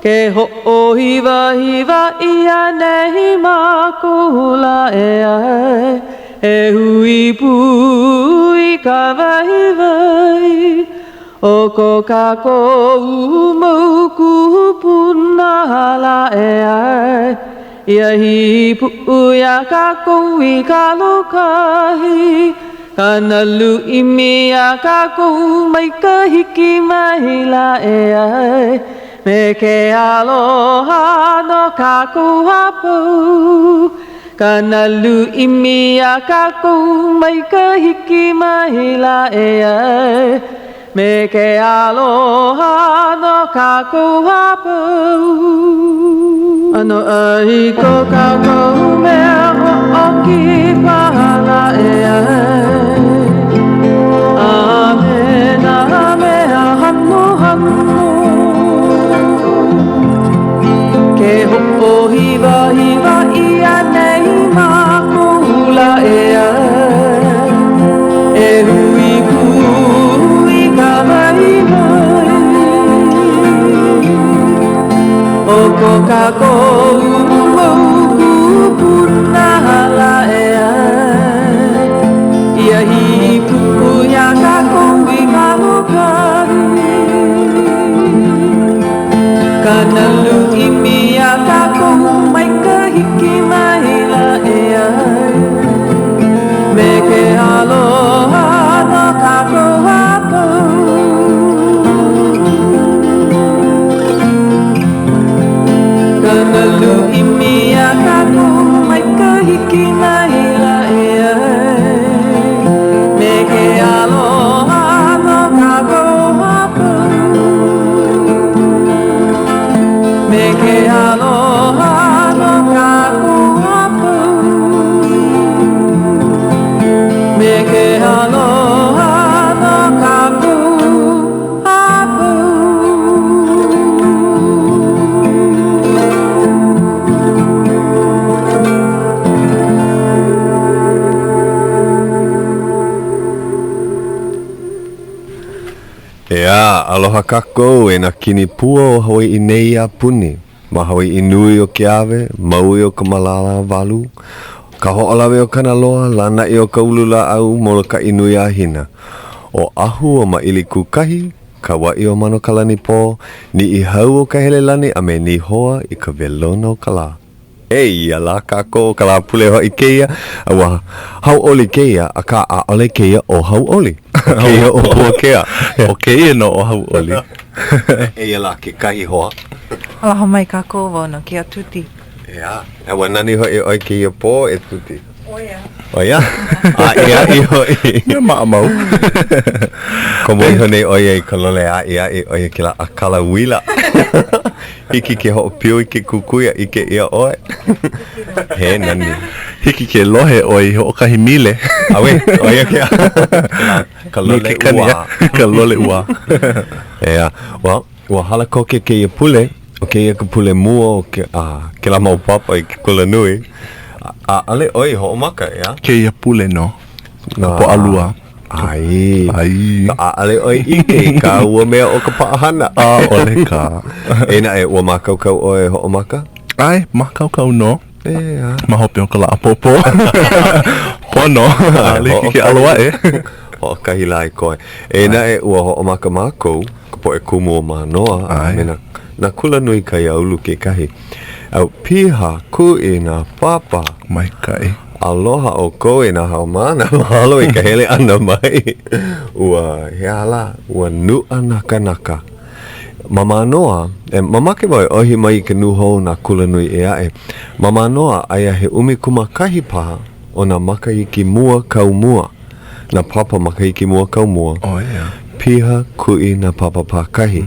Ke hoʻohiwahiwa ʻia nei mākou lā ʻeā E hui pū i ka waiwai O ko kākou mau kūpuna lā ʻeā Ia hīpuʻu iā kākou i ka lōkahi Ka nalu ʻimi iā kākou mai ka hiki mai lā ʻeā Me ke aloha no kākou a pau Ka nalu ʻimi iā kākou mai ka hiki mai lā ʻeā Me ke aloha no kākou a pau. ʻAnoʻai ko kākou mea hoʻokipa lā ʻeā A me nā mea hanohano Ke hoʻohiwahiwa ʻia nei mākou lā ʻeā E hui pū i ka waiwai O ko kākou mau kūpuna lā ʻeā Ia hīpuʻu iā kākou i ka lōkahi Ka nalu ʻimi iā kākou mai ka hiki mai lā ʻeā Me ke aloha no kākou a pau. Ka nalu ʻimi iā kākou mai ka hiki mai lā ʻeā Me ke aloha no kākou a pau. Me ke aloha no kākou a pau. Me ke aloha no kākou a pau. ʻEā, aloha kākou e nā kinipua o Hawaiʻi nei a puni. Ma Hawaiʻi nui o Keawe, Maui o ka Malālāwalu, Kahoʻolawe o Kanaloa, Lānaʻi o ka Ululāʻau, Molokaʻi nui a Hina, Oʻahu o Maʻilikūkahi, Kauaʻi o Manokalanipō, Niʻihau o Kahelelani a me Nihoa i ka welona o ka lā. Eia lā kākou ʻo ka Lāpule hoʻi kēia, a ua hauʻoli kēia, akā ʻaʻole kēia ʻo Hauʻoli. Kēia ʻo Puakea. ʻO kēia nō ʻo Hauʻoli. Eia lā kekahi hoa. Aloha mai kākou, wau nō kēia Tuti. ʻEā, a ua nani hoʻi ʻoe kēia pō e Tuti. ʻO ia. ʻO ia? Aʻiaʻi hoʻi. Mea maʻamau. Komo iho nei ʻo ia i ka lole aʻiaʻi, ʻo ia kēlā ʻākala uila. Hiki ke hoʻopio i ke kukui a ʻike ʻia ʻoe. He nani. Hiki ke lohe ʻoe i hoʻokahi mile. ʻAuē, ʻo ia ke ka lole ʻuā. Ka lole ʻuā. ʻEā, well, ua hala koke kēia pule, ʻo kēia ka pule mua o ke, a, kēlā mau papa i ke kulanui. ʻAʻole ʻoe i hoʻomaka, ʻeā? Kēia pule nō, ka Pōʻalua. ʻAi. ʻAi. ʻAʻole ʻoe ʻike i kā ua mea ʻo ka paʻahana. ʻAʻole kā. Eia naʻe, ua mākaukau ʻoe e hoʻomaka? ʻAe, mākaukau nō. ʻEā. Ma hope o ka lā ʻapōpō. Pono. ʻAʻole hiki ke ʻalo aʻe. Hoʻokahi lā i koe. Eia naʻe, ua hoʻomaka mākou, ka poʻe kumu o Mānoa, a me nā, nā kulanui kaiāulu kekahi. A piha kuʻi nā papa. Maikaʻi. Aloha ʻoukou e nā haumāna, mahalo i ka hele ʻana mai. Ua, he aha lā, ua nuʻa nā kānaka. Ma Mānoa, e, mamake wau e ʻohi mai i ka nūhou nā kulanui ʻē aʻe. Ma Mānoa, aia he 11 paha o nā makahiki mua kau mua, nā papa makahiki mua kau mua. Oh, yeah. Piha kuʻi nā papa pākahi.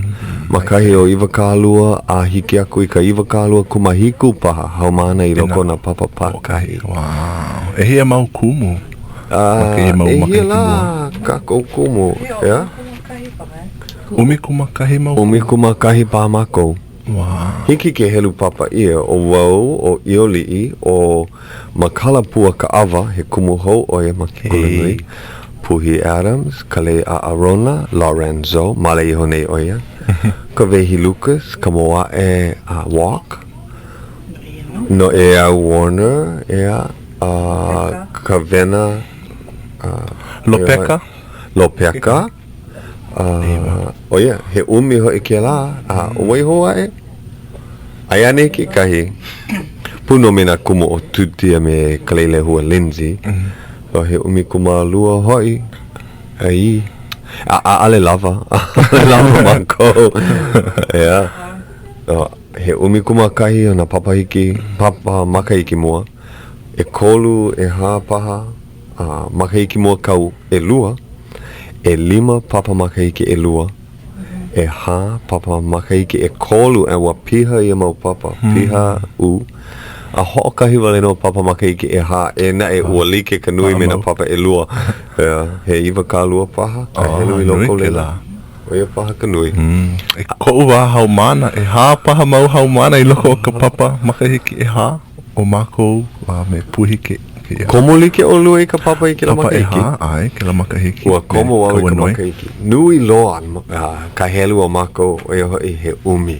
Ma kahi o 20 a hiki aku i ka 27 paha haumāna i loko o nā papa pākahi. Wow. ʻEhia mau kumu? Ma kēia mau ʻEhia makahiki lā mua? kākou kumu, ʻeā? 11 mau kumu. 11 paha mākou. Wow. Hiki ke helu papa ʻia, ʻo wau, ʻo ʻIoliʻi, ʻo Makalapua Kaʻawa, he kumu hou ʻo ia ma ke kulanui, Puhi Adams, Kalei ʻAʻarona, Lorenzo, male iho nei ʻo ia. Kawehi Lucas, Kamoaʻe uh, Walk, Noʻeau Warner, ʻeā, uh, Kawena uh, Lopeka. Lopeka. Uh, ʻo ia, he ʻumi hoʻi kēlā, a ʻo wai hou aʻe? Aia anei kekahi? Pū nō me nā kumu ʻo Tuti a me Kaleilehua Lindsey. So he 12 hoʻi. ʻAi. A, ʻaʻale lawa. ʻAʻale lawa mākou. ʻEā. So, he 11 o nā papa hiki, papa makahiki mua. ʻEkolu, ʻehā paha, a makahiki mua kau ʻelua. ʻElima papa makahiki ʻelua. ʻEhā papa makahiki ʻekolu, a ua piha ia mau papa, piha u. A hoʻokahi wale nō papa makahiki ʻehā, eia naʻe ua like ka nui me nā papa ʻelua. He 20 paha ka helu i loko o laila. ʻO ia paha ka nui. I koʻu wā haumāna, ʻehā paha mau haumāna i loko o ka papa makahiki ʻehā o mākou a me Puhi ke kēia. Komo like ʻolua i ka papa i kēlā makahiki? Papa ʻehā, ʻae, kēlā makahiki. Ua komo wau i ka makahiki. Nui loa ka helu o mākou, ʻo ia hoʻi he ʻumi.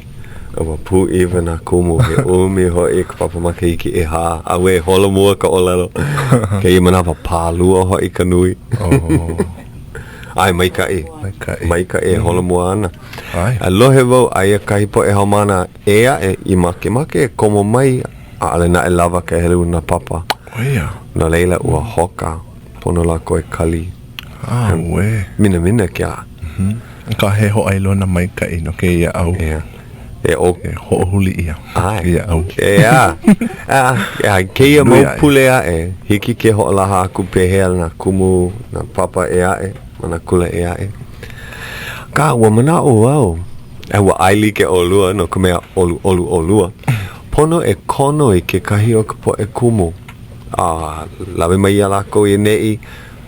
Ua pūʻiwa nā kumu, he ʻumi hoʻi ka papa makahiki ʻehā. Auē, holomua ka ʻōlelo. Kēia manawa, pālua hoʻi ka nui. ʻAe, maikaʻi. Maikaʻi. Maikaʻi e holomua ana. ʻAe. A lohe wau, aia kahi poʻe haumāna ʻē aʻe i makemake e komo mai, ʻaʻole naʻe lawa ka helu o nā papa. ʻO ia. No laila, ua hoka. Pono lākou e kali. Auē. Minamina ke a. Akā, he hōʻailona maikaʻi no kēia au. ʻEā. E ʻo. E hoʻohuli ʻia. ʻAe. Kēia au. ʻEā. A, kēia mau pule aʻe, hiki ke hoʻolaha aku pehea nā kumu, nā papa ʻē aʻe, ma nā kula ʻē aʻe. Akā, ua manaʻo wau, a ua ʻaelike ʻolua no ka mea ʻoluʻolu ʻolua, pono e kono i kekahi o ka poʻe kumu, a lawe mai iā lākou i ʻaneʻi,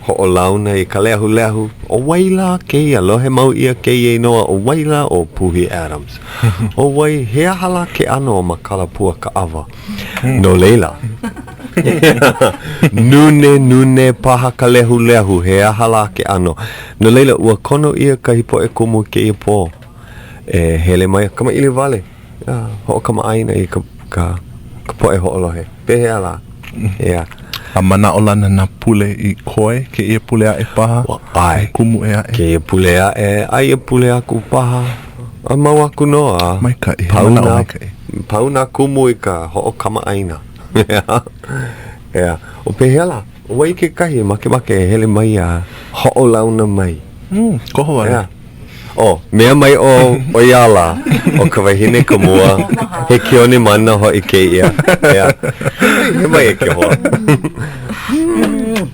hoʻolauna i ka lehulehu, ʻo wai lā kēia? Lohe mau ʻia kēia inoa, ʻo wai lā ʻo Puhi Adams? ʻO wai, he aha lā ke ʻano o Makalapua Kaʻawa? No laila, nūnēnūnē paha ka lehulehu, he aha lā ke ʻano? No laila, ua kono ʻia kahi poʻe kumu i kēia pō e hele mai a kamaʻilio wale, a hoʻokamaʻāina i ka, ka, ka poʻe hoʻolohe. Pehea lā? ʻEā. A manaʻolana nā pule i koe kēia pule aʻe paha? Ua, ʻae. Kumu ʻē aʻe. Kēia pule aʻe, a ia pule aku paha. A mau aku nō a. Maikaʻi, he Pau manaʻo nā, maikaʻi. pau nā kumu i ka hoʻokamaʻāina. ʻEā. ʻEā. O pehea lā? ʻO wai kekahi e makemake e hele mai a hoʻolauna mai? Koho wale. ʻEā. ʻO, mea mai ʻo ʻo ia ala, ʻo ka wahine ka mua, he keonimana hoʻi kēia. ʻEā. He mai e ke hoa.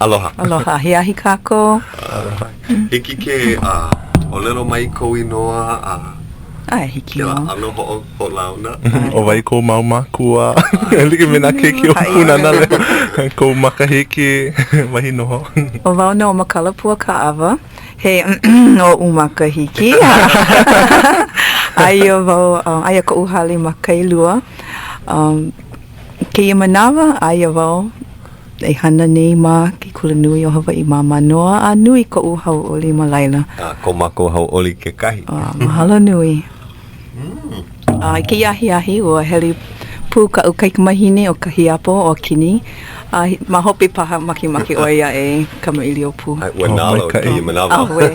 Aloha. Aloha. Ahiahi kākou. Aloha. Hiki ke uh, ʻōlelo mai kou inoa a ʻAe, hiki nō. Kēlā ʻano hoʻo, hoʻolauna. ʻO wai kou mau mākua? E like me nā keiki o Pūnana Leo. Kou makahiki, wahi noho. ʻO wau nō Makalapua Kaʻawa. He oʻu makahiki. Aia wau, aia koʻu hale ma Kailua. Um, kēia manawa, aia wau e hana nei ma ke Kulanui o Hawaiʻi ma Mānoa, a nui koʻu hauʻoli ma laila. A ko mākou hauʻoli kekahi. A, mahalo nui. A i kēia ahiahi, ua hele pū kaʻu kaikamahine ʻo Kahiapo ʻo Kini, a ma hope paha makemake ʻo ia e kamaʻilio pū. Ai, ua nalo kēia manawa. ʻAuē.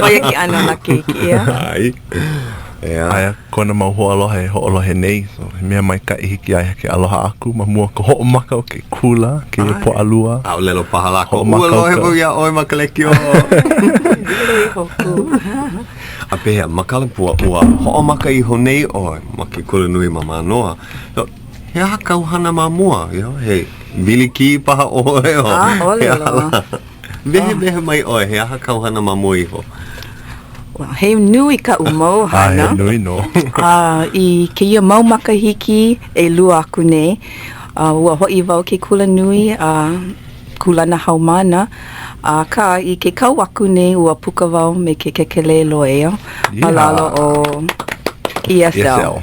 ʻO ia ke ʻano o nā keiki, ʻeā. ʻAe. ʻEā. Aia kona mau hoaaloha e hoʻolohe nei, so he mea maikaʻi hiki iā ia ke aloha aku ma mua o ka hoʻomaka o ke kula, kēia Pōʻalua. A ʻōlelo paha lākou, ua lohe wau iā ʻoe ma ka lekiō. A pehea, Makalapua, ua hoʻomaka iho nei ʻoe ma ke kulanui ma Mānoa. No, he aha kāu hana ma mua? You know, he milikī paha ʻoe? O, ʻAʻole loa. Wehewehe mai ʻoe, he aha kāu hana ma mua iho? Well, he nui kaʻu mau hana. A, he nui nō. A i kēia mau makahiki ʻelua aku nei, uh, ua hoʻi wau ke kulanui a kūlana haumāna, akā i ke kau aku nei ua puka wau me ke kekelē loea ma lalo o ESL. ESL.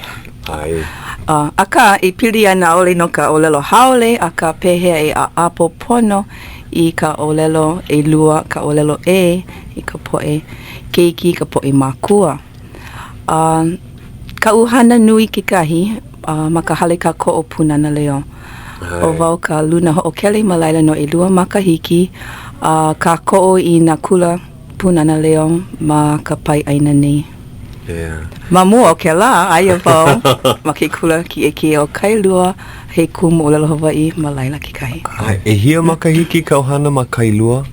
ʻAe. Uh, akā, e pili ana ʻaʻole no ka ʻōlelo haole, akā pehea e ʻaʻapo pono i ka ʻōlelo ʻelua, ka ʻōlelo ʻē i ka poʻe keiki, ka poʻe mākua. A kaʻu hana nui kekahi ma ka hale kākoʻo Pūnana Leo. ʻO wau ka luna hoʻokele ma laila no ʻelua makahiki a kākoʻo i nā kula Pūnana Leo ma ka pae ʻāina nei. Yeah. Ma mua o kēlā, aia wau ma ke kula kiʻekiʻe o Kailua, he kumu ʻōlelo Hawaiʻi ma laila kekahi. A ʻehia makahiki kāu hana ma Kailua?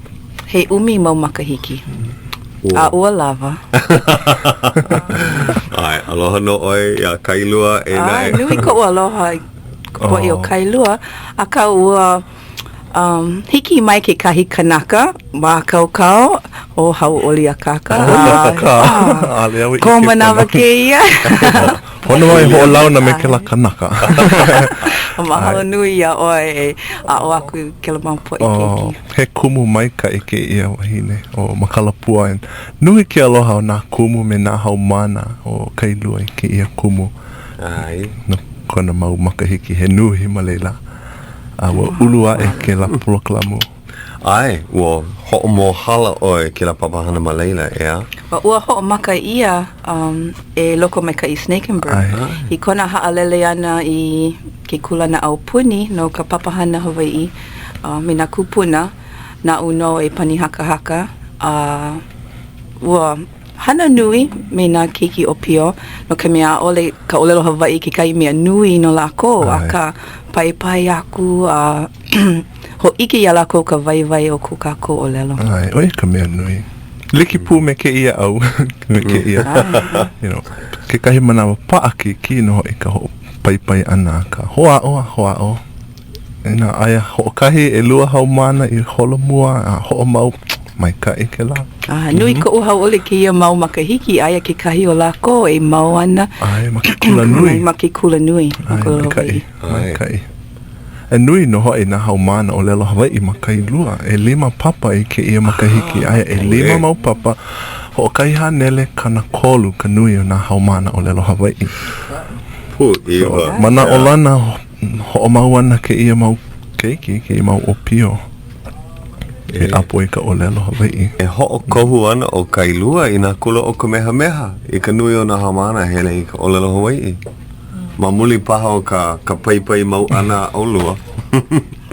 He ʻumi mau makahiki. Ua. A ua lawa. ʻAe, aloha nō ʻoe iā Kailua e ʻAe, nui koʻu aloha i ka poʻe o Kailua, akā ua um, hiki mai kekahi kanaka mākaukau ʻo Hauʻoli Akaka. ʻAʻole au i ʻike Kō manawa kēia. Pono au e hoʻolauna me kēlā kanaka. Mahalo nui iā ʻoe e aʻo aku i kēlā mau poʻe keiki. He kumu maikaʻi kēia wahine ʻo Makalapua. And nui ke aloha o nā kumu me nā haumāna o Kailua i kēia kumu. ʻAe. No kona mau makahiki he nui ma laila. A ua ulu aʻe kēlā polokalamu. ʻAe, ua hoʻomōhala ʻoe kēlā papahana ma laila, ʻeā? Ua hoʻomaka ʻia um, e Lokomaikaʻi Snakenberg. ʻAe. I kona haʻalele ʻana i ke kūlana aupuni no ka papahana Hawaiʻi uh, me nā kūpuna, naʻu nō e pani hakahaka, a ua hana nui me nā keiki ʻōpio, no ka mea, ʻaʻole ka ʻōlelo Hawaiʻi kekahi mea nui no lākou, akā, paipai aku a hōʻike iā lākou ka waiwai o ko kākou ʻōlelo. ʻAe, ʻo ia ka mea nui. Like pū me kēia au, me kēia, you know, kekahi manawa paʻakikī nō hoʻi ka hoʻopaipai ʻana, akā, hoʻāʻo a hoʻāʻo. Inā aia hoʻokahi, ʻelua haumāna i holomua a hoʻomau, maikaʻi kēlā. A nui koʻu hauʻoli kēia mau makahiki, aia kekahi o lākou e mau ana. ʻAe, ma ke kula nui. Ma ke kula nui. ʻAe, maikaʻi, maikaʻi. E nui nō hoʻi nā haumāna ʻōlelo Hawaiʻi ma Kailua, ʻelima papa i kēia makahiki, aia ʻelima mau papa, hoʻokahi hanele 30 ka nui o nā haumāna ʻōlelo Hawaiʻi. Pūʻiwa. Manaʻolana Hoʻomau ana kēia mau keiki, kēia mau ʻōpio e ʻapo i ka ʻōlelo Hawaiʻi. E hoʻokohu ana ʻo Kailua i nā kula o Kamehameha i ka nui o nā haumāna hele i ka ʻōlelo Hawaiʻi. Ma muli paha o ka ka paipai mau ʻana a ʻolua.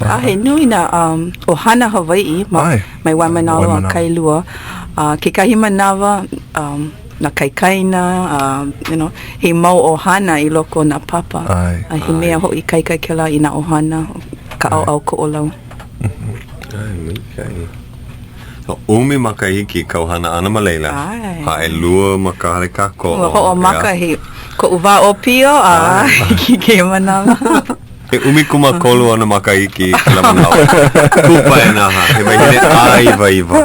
A he nui nā um, ʻohana Hawaiʻi ma, mai Waimānalo a Kailua. A kekahi manawa, um, nā kaikaina, a you know, he mau ʻohana i loko o nā papa. ʻAe. A he mea hoʻoikaika kēlā i nā ʻohana, ka ʻaoʻao Koʻolau. ʻAe, maikaʻi. So, ʻumi makahiki kāu hana ʻana ma laila. ʻAe. A ʻelua ma ka hale kākoʻo. Ua hoʻomaka he koʻu wā ʻōpio a hiki kēia manawa. He 13 ona makahiki i kēlā manawa. Kupaianaha, he wahine āiwaiwa.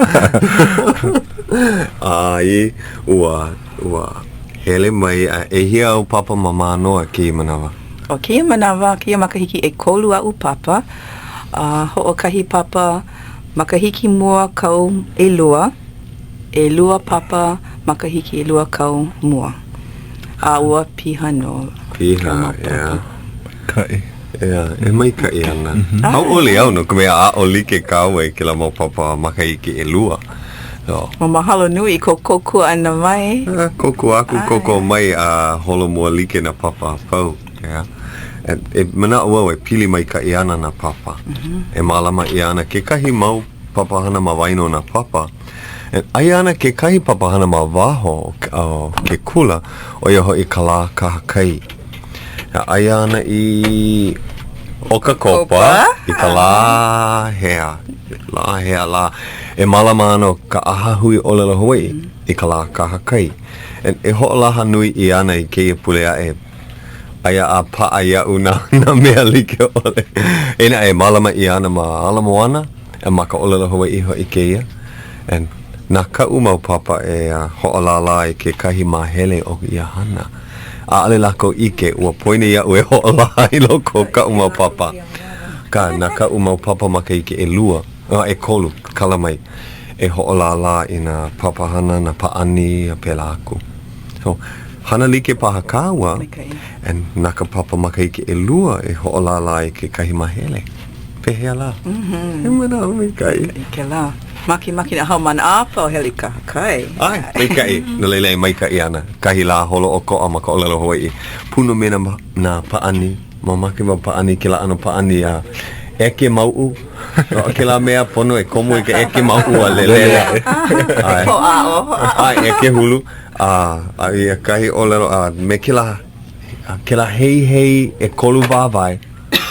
A i ua, ua hele mai a ʻehia āu papa ma Mānoa kēia manawa? ʻO kēia manawa, kēia makahiki, ʻekolu aʻu papa. A hoʻokahi papa makahiki mua kau ʻelua, ʻelua papa makahiki ʻelua kau mua. A ua piha nō. Piha, yeah. Maikaʻi. Yeah, e maikaʻi ana. Hauʻoli au no ka mea aʻo like kāua i kēlā mau papa makahiki ʻelua. So. Ua mahalo nui i kou kōkua ʻana mai. Kōkua aku, kōkua mai a holomua like nā papa a pau. Yeah. E, e manaʻo au e pili maikaʻi ana nā papa. E mālama ʻia ana kekahi mau papahana ma waena o nā papa. E, aia ana kekahi papahana ma waho o ke kula, ʻo ia hoʻi ka lā kahakai. Aia ana i ʻOkakopa i ka lā hea, lā hea lā, e mālama ana ka ʻAhahui ʻŌlelo Hawaiʻi i ka lā kahakai. E, e hoʻolaha nui ʻia ana i kēia pule aʻe, aia a paʻa iaʻu nā, nā mea like ʻole. Eia naʻe, e mālama ʻia ana ma Ala Moana, a ma ka ʻōlelo Hawaiʻi hoʻi kēia. And na kaʻu mau papa e hoʻolālā i kekahi māhele o ia hana. ʻAʻole lākou ʻike, ua poina iaʻu e hoʻolaha i loko o kaʻu mau papa. Akā, na kaʻu mau papa makahiki ʻelua, a ʻekolu, kala mai, e hoʻolālā i nā papahana, nā pāʻani, a pēlā aku. So, hana like paha kāua, and na ka papa makahiki ʻelua e hoʻolālā i kekahi māhele. Pehea lā? He manaʻo maikaʻi. Maikaʻi kēlā. Makemake nā haumāna a pau hele i kahakai. ʻAe, maikaʻi. No laila e maikaʻi ana kahi lā holoʻokoʻa ma ka ʻōlelo Hawaiʻi. Puna me nā, nā pāʻani, mamake wau pāʻani kēlā ʻano pāʻani a ʻeke mauʻu. ʻO kēlā mea pono e komo i ka ʻeke mauʻu a lele aʻe. ʻAe. Hoʻāʻo, hoʻāʻo. ʻAe, ʻeke hulu. A, a ia kahi ʻōlelo, a me kēlā, kēlā heihei ʻekolu wāwae.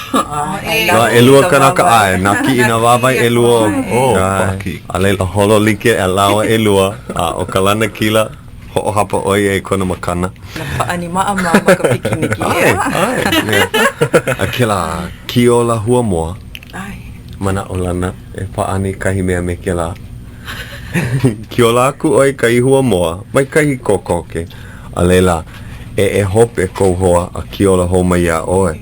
No, ʻelua kanaka, ʻae, nākiʻi nā wāwae ʻelua. Oh, ʻae. A laila, holo like a lāua ʻelua, a ʻo ka lanakila, hoʻohapa ʻo ia i kona makana. Nā pāʻani maʻamau ma ka pikiniki, ʻae, ʻae. A kēlā kiola hua moa, ʻae. Manaʻolana e pāʻani kahi mea me kēlā. Kiola aku ʻoe i kahi hua moa, mai kahi kokoke, a laila, eʻe hope kou hoa a kiola hou mai iā ʻoe.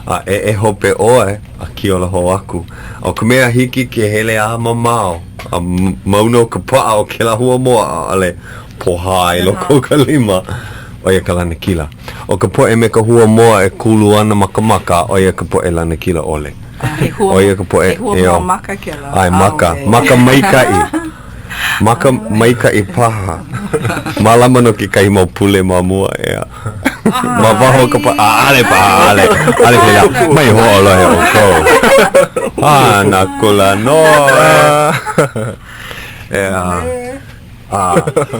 A eʻe hope ʻoe a kiola hou aku. ʻO ka mea hiki ke hele a mamao, a mau nō ka paʻa o kēlā hua moa, ʻaʻole pohā i loko o ka lima, ʻo ia ka lanakila. ʻO ka poʻe me ka hua moa e kulu ana ma ka maka, ʻo ia ka poʻe lanakila ʻole. ʻO ia ka poʻe, He hua moa maka kēlā. ʻAe, maka. Maka maikaʻi. Maka maikaʻi paha. Mālama no kekahi mau pule ma mua, ʻeā. Ma waho o ka pa, ʻaʻole paha, ʻaʻole. ʻAʻole pēlā. Mai hoʻolohe ʻoukou. A, nā kula nō, e. ʻEā. A,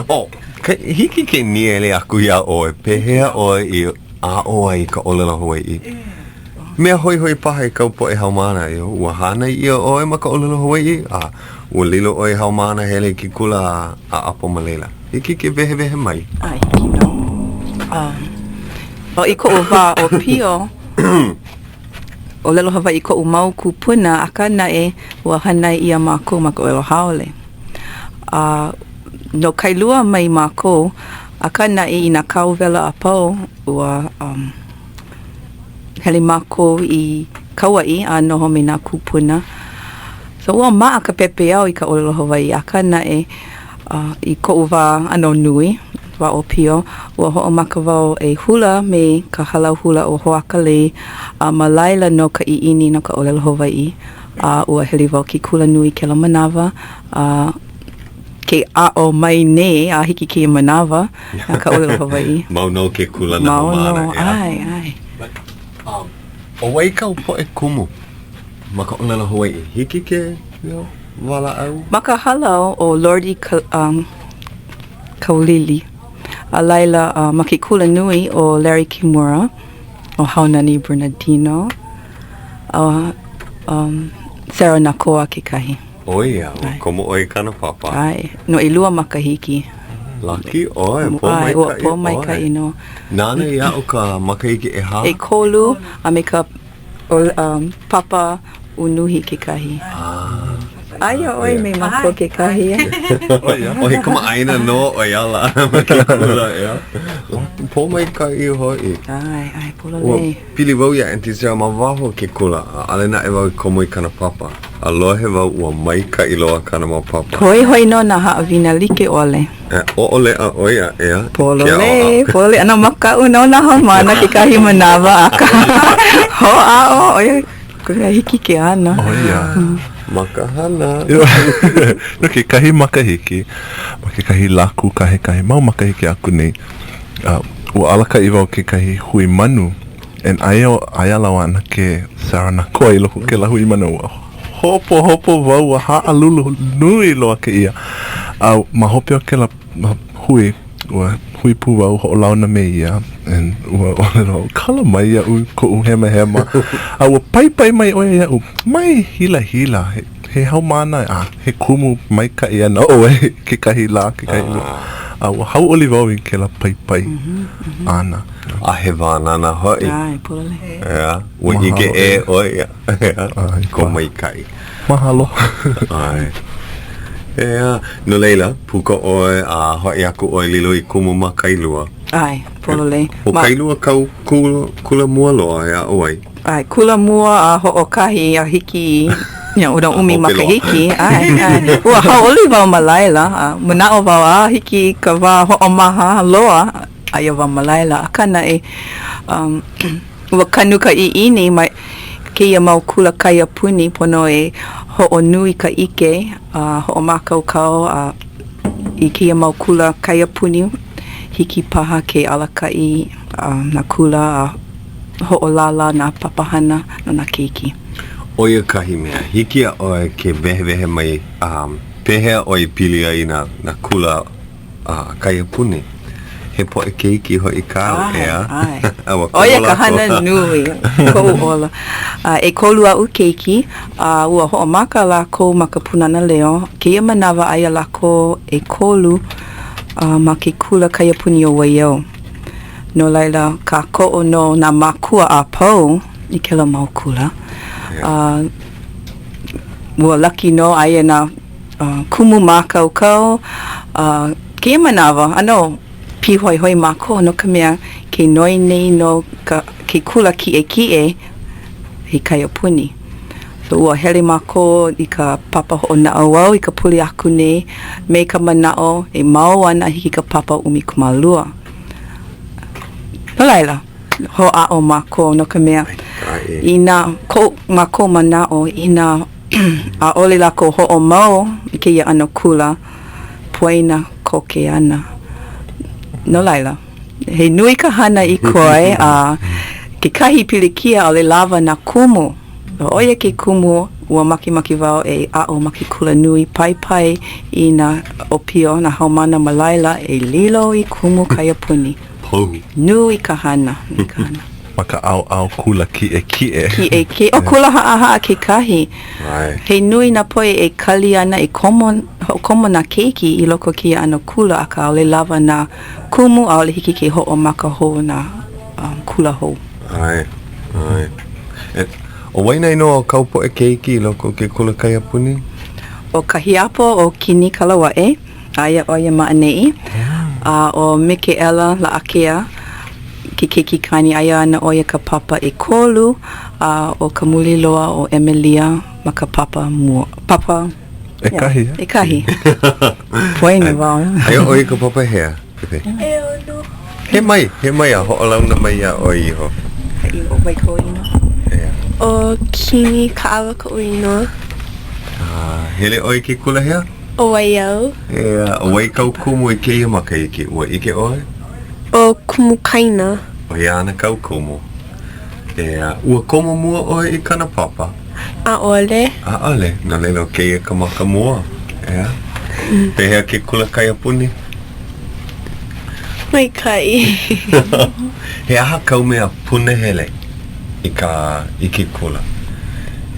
oh, hiki ke nīele aku iā ʻoe, pehea ʻoe i aʻo ai i ka ʻōlelo Hawaiʻi? Mea hoihoi paha i kāu poʻe haumāna, ua hānai ʻia ʻoe ma ka ʻōlelo Hawaiʻi, a ua lilo ʻoe i haumāna hele i ke kula a ʻapo ma laila. Hiki ke wehewehe mai? ʻAe, hiki nō. ʻO i koʻu wā ʻōpio, ʻōlelo Hawaiʻi koʻu mau kūpuna, akā naʻe, ua hānai ʻia mākou ma ka ʻōlelo haole. A no Kailua mai mākou, akā naʻe i nā kauwela a pau, ua um, hele mākou i Kauaʻi a noho me nā kūpuna. So ua maʻa ka pepeiao i ka ʻōlelo Hawaiʻi, akā naʻe, uh, i koʻu wā ʻano nui, wā ʻōpio, ua hoʻomaka wau e hula me ka hālau hula ʻo Hoakalei, a ma laila nō ka ʻiʻini no ka ʻōlelo Hawaiʻi. A ua hele wau ke kula nui kēlā manawa, a ke aʻo mai nei a hiki kēia manawa ka ʻōlelo Hawaiʻi. Mau nō ke kūlana Mau haumāna, nō, ʻeā? ʻae, ʻae. Um, ʻo wai kāu poʻe kumu ma ka ʻōlelo Hawaiʻi? Hiki ke you know, walaʻau? Ma ka hālau ʻo Lordy Ka, um, Kaulili. A laila, uh, ma ke kula nui ʻo Larry Kimura, ʻo Haunani Bernardino, a um, Sarah Nakoa kekahi. ʻO ia, ua komo ʻoe i kāna papa. ʻAe, no ʻelua makahiki. Laki ʻoe, pōmaikaʻi ʻoe. Ua pōmaikaʻi nō. Nāna i aʻo ka makahiki ʻehā? ʻEkolu, a me ka um, papa unuhi kekahi. Ah. Aia ʻoe me mākou kekahi. ʻO he kamaʻāina nō ʻo ia ala ma ke kula, ʻeā. Pōmaikaʻi hoʻi. ʻAe, ʻae, pololei. Ua Pili wau iā Aunty Sarah ma waho o ke kula, ʻaʻole naʻe wau i komo i kāna papa, a lohe wau ua maikaʻi loa kāna mau papa. Hoihoi nō nā haʻawina like ʻole. E ʻoʻoleʻa ʻo ia, ʻeā? Pololei, pololei, ʻano makaʻu nō nā haumāna kekahi manawa, akā hoʻāʻo ʻo ia, ua hiki ke ana. ʻO ia. Ma ka hana. No kekahi makahiki, ma kekahi lā kūkahekahe, mau makahiki aku nei, ua alakaʻi wau kekahi hui manu, and aia, aia lāua ʻanakē Sarah Nakoa i loko o kēlā hui manu. Ua hopohopo wau, ua haʻalulu nui loa kēia. A ma hope o kēlā hui, ua hui pū wau, hoʻolauna me ia, and ua ʻōlelo au, kala mai iaʻu koʻu hemahema. A ua paipai mai ʻo ia iaʻu, mai hilahila, he, he haumāna, a he kumu maikaʻi ana ʻoe kekahi lā, kekahi lā. A ua hauʻoli wau i kēlā paipai āna. A he wānana hoʻi. ʻAe, pololei. ʻEā, ua ʻike ʻē ʻoe ia. ʻEā, ko maikaʻi. Mahalo. ʻAe. ʻEā, no laila, puka ʻoe a hoʻi aku ʻoe lilo i kumu ma Kailua. ʻAe, pololei. ʻO Kailua kāu kula, kula mua loa e aʻo ai? ʻAe, kula mua a hoʻokahi a hiki i you know, ʻumi makahiki. ʻAe, ʻae. Ua hauʻoli wau ma laila, a manaʻo wau a hiki i ka wā hoʻomaha loa, aia wau ma laila. Akā naʻe, um, ua kanu ka ʻiʻini mai. kēia mau kula kaiapuni pono e hoʻonui ka ʻike a hoʻomākaukau a i kēia mau kula kaiapuni, hiki paha ke alakaʻi nā kula a hoʻolālā nā papahana no nā keiki. ʻO ia kahi mea, hiki iā ʻoe ke wehewehe mai pehea ʻoe i pili ai i nā kula kaiapuni? He poʻe keiki hoʻi kāu, ʻeā? ʻAe, ʻae. ʻO ia ka hana nui koʻu ola. ʻEkolu aʻu keiki, a ua hoʻomaka lākou ma ka Pūnana Leo. Kēia manawa aia lākou ʻekolu ma ke kula kaiapuni o Waiau. No laila, kākoʻo nō nā mākua a pau i kēlā mau kula. A ua laki nō aia nā kumu mākaukau a kēia manawa, ʻano pīhoihoi mākou no ka mea, ke noi nei nō ka ke kula kiʻekiʻe he kaiapuni. So ua hele mākou i ka papa hoʻonaʻauao i ka pule aku nei me ka manaʻo e mau ana a hiki i ka papa 12. No laila, hoʻāʻo mākou no ka mea, inā ko mākou manaʻo, inā ʻaʻole lākou hoʻomau i kēia ʻano kula, poina koke ana. No laila, he nui ka hana i koe a kekahi pilikia ʻaʻole lawa nā kumu. ʻO ia ke kumu ua makemake wau e aʻo ma ke kula nui paipai i nā ʻōpio, nā haumāna ma laila e lilo i kumu kaiapuni. Nui ka hana, nui ka hana. Ma ka ʻaoʻao kula kiʻekiʻe. Kiʻekiʻe. ʻO kula haʻahaʻa kekahi. He nui nā poʻe e kali ana e komo, hoʻokomo nā keiki i loko o kēia ʻano kula, akā ʻaʻole lawa nā kumu, ʻaʻole hiki ke hoʻomaka hou nā kula hou. ʻAe, ʻae. E, ʻo wai nā inoa o kāu poʻe keiki i loko o ke kula kaiapuni? ʻO ka hiapo ʻo Kini Kalauaʻe, aia ʻo ia ma ʻaneʻi. A ʻo Mikeʻela Laʻakea ke keiki kāne, aia ana ʻo ia ka papa ʻekolu, a ʻo ka muli loa ʻo Emelia ma ka papa mua, papa ʻEkahi. ʻEkahi. Poina wau. Aia ʻoe i ka papa hea? ʻEono. He mai, he mai a hoʻolauna mai iā ʻoe iho. ʻO wai kou inoa? ʻEā. ʻO Kini Kaʻawa koʻu inoa. A hele ʻoe i ke kula hea? ʻO Waiau. ʻEā, ʻo wai kāu kumu i kēia makahiki? Ua ʻike ʻoe? ʻO Kumu Kaina. ʻO ia ana kāu kumu. ʻEā, ua komo mua ʻoe i kāna papa? ʻAʻole. ʻAʻole, no laila ʻo kēia ka maka mua, ʻeā? Pehea ke kula kaiapuni? Maikaʻi. He aha kāu mea punahele i ka i ke kula?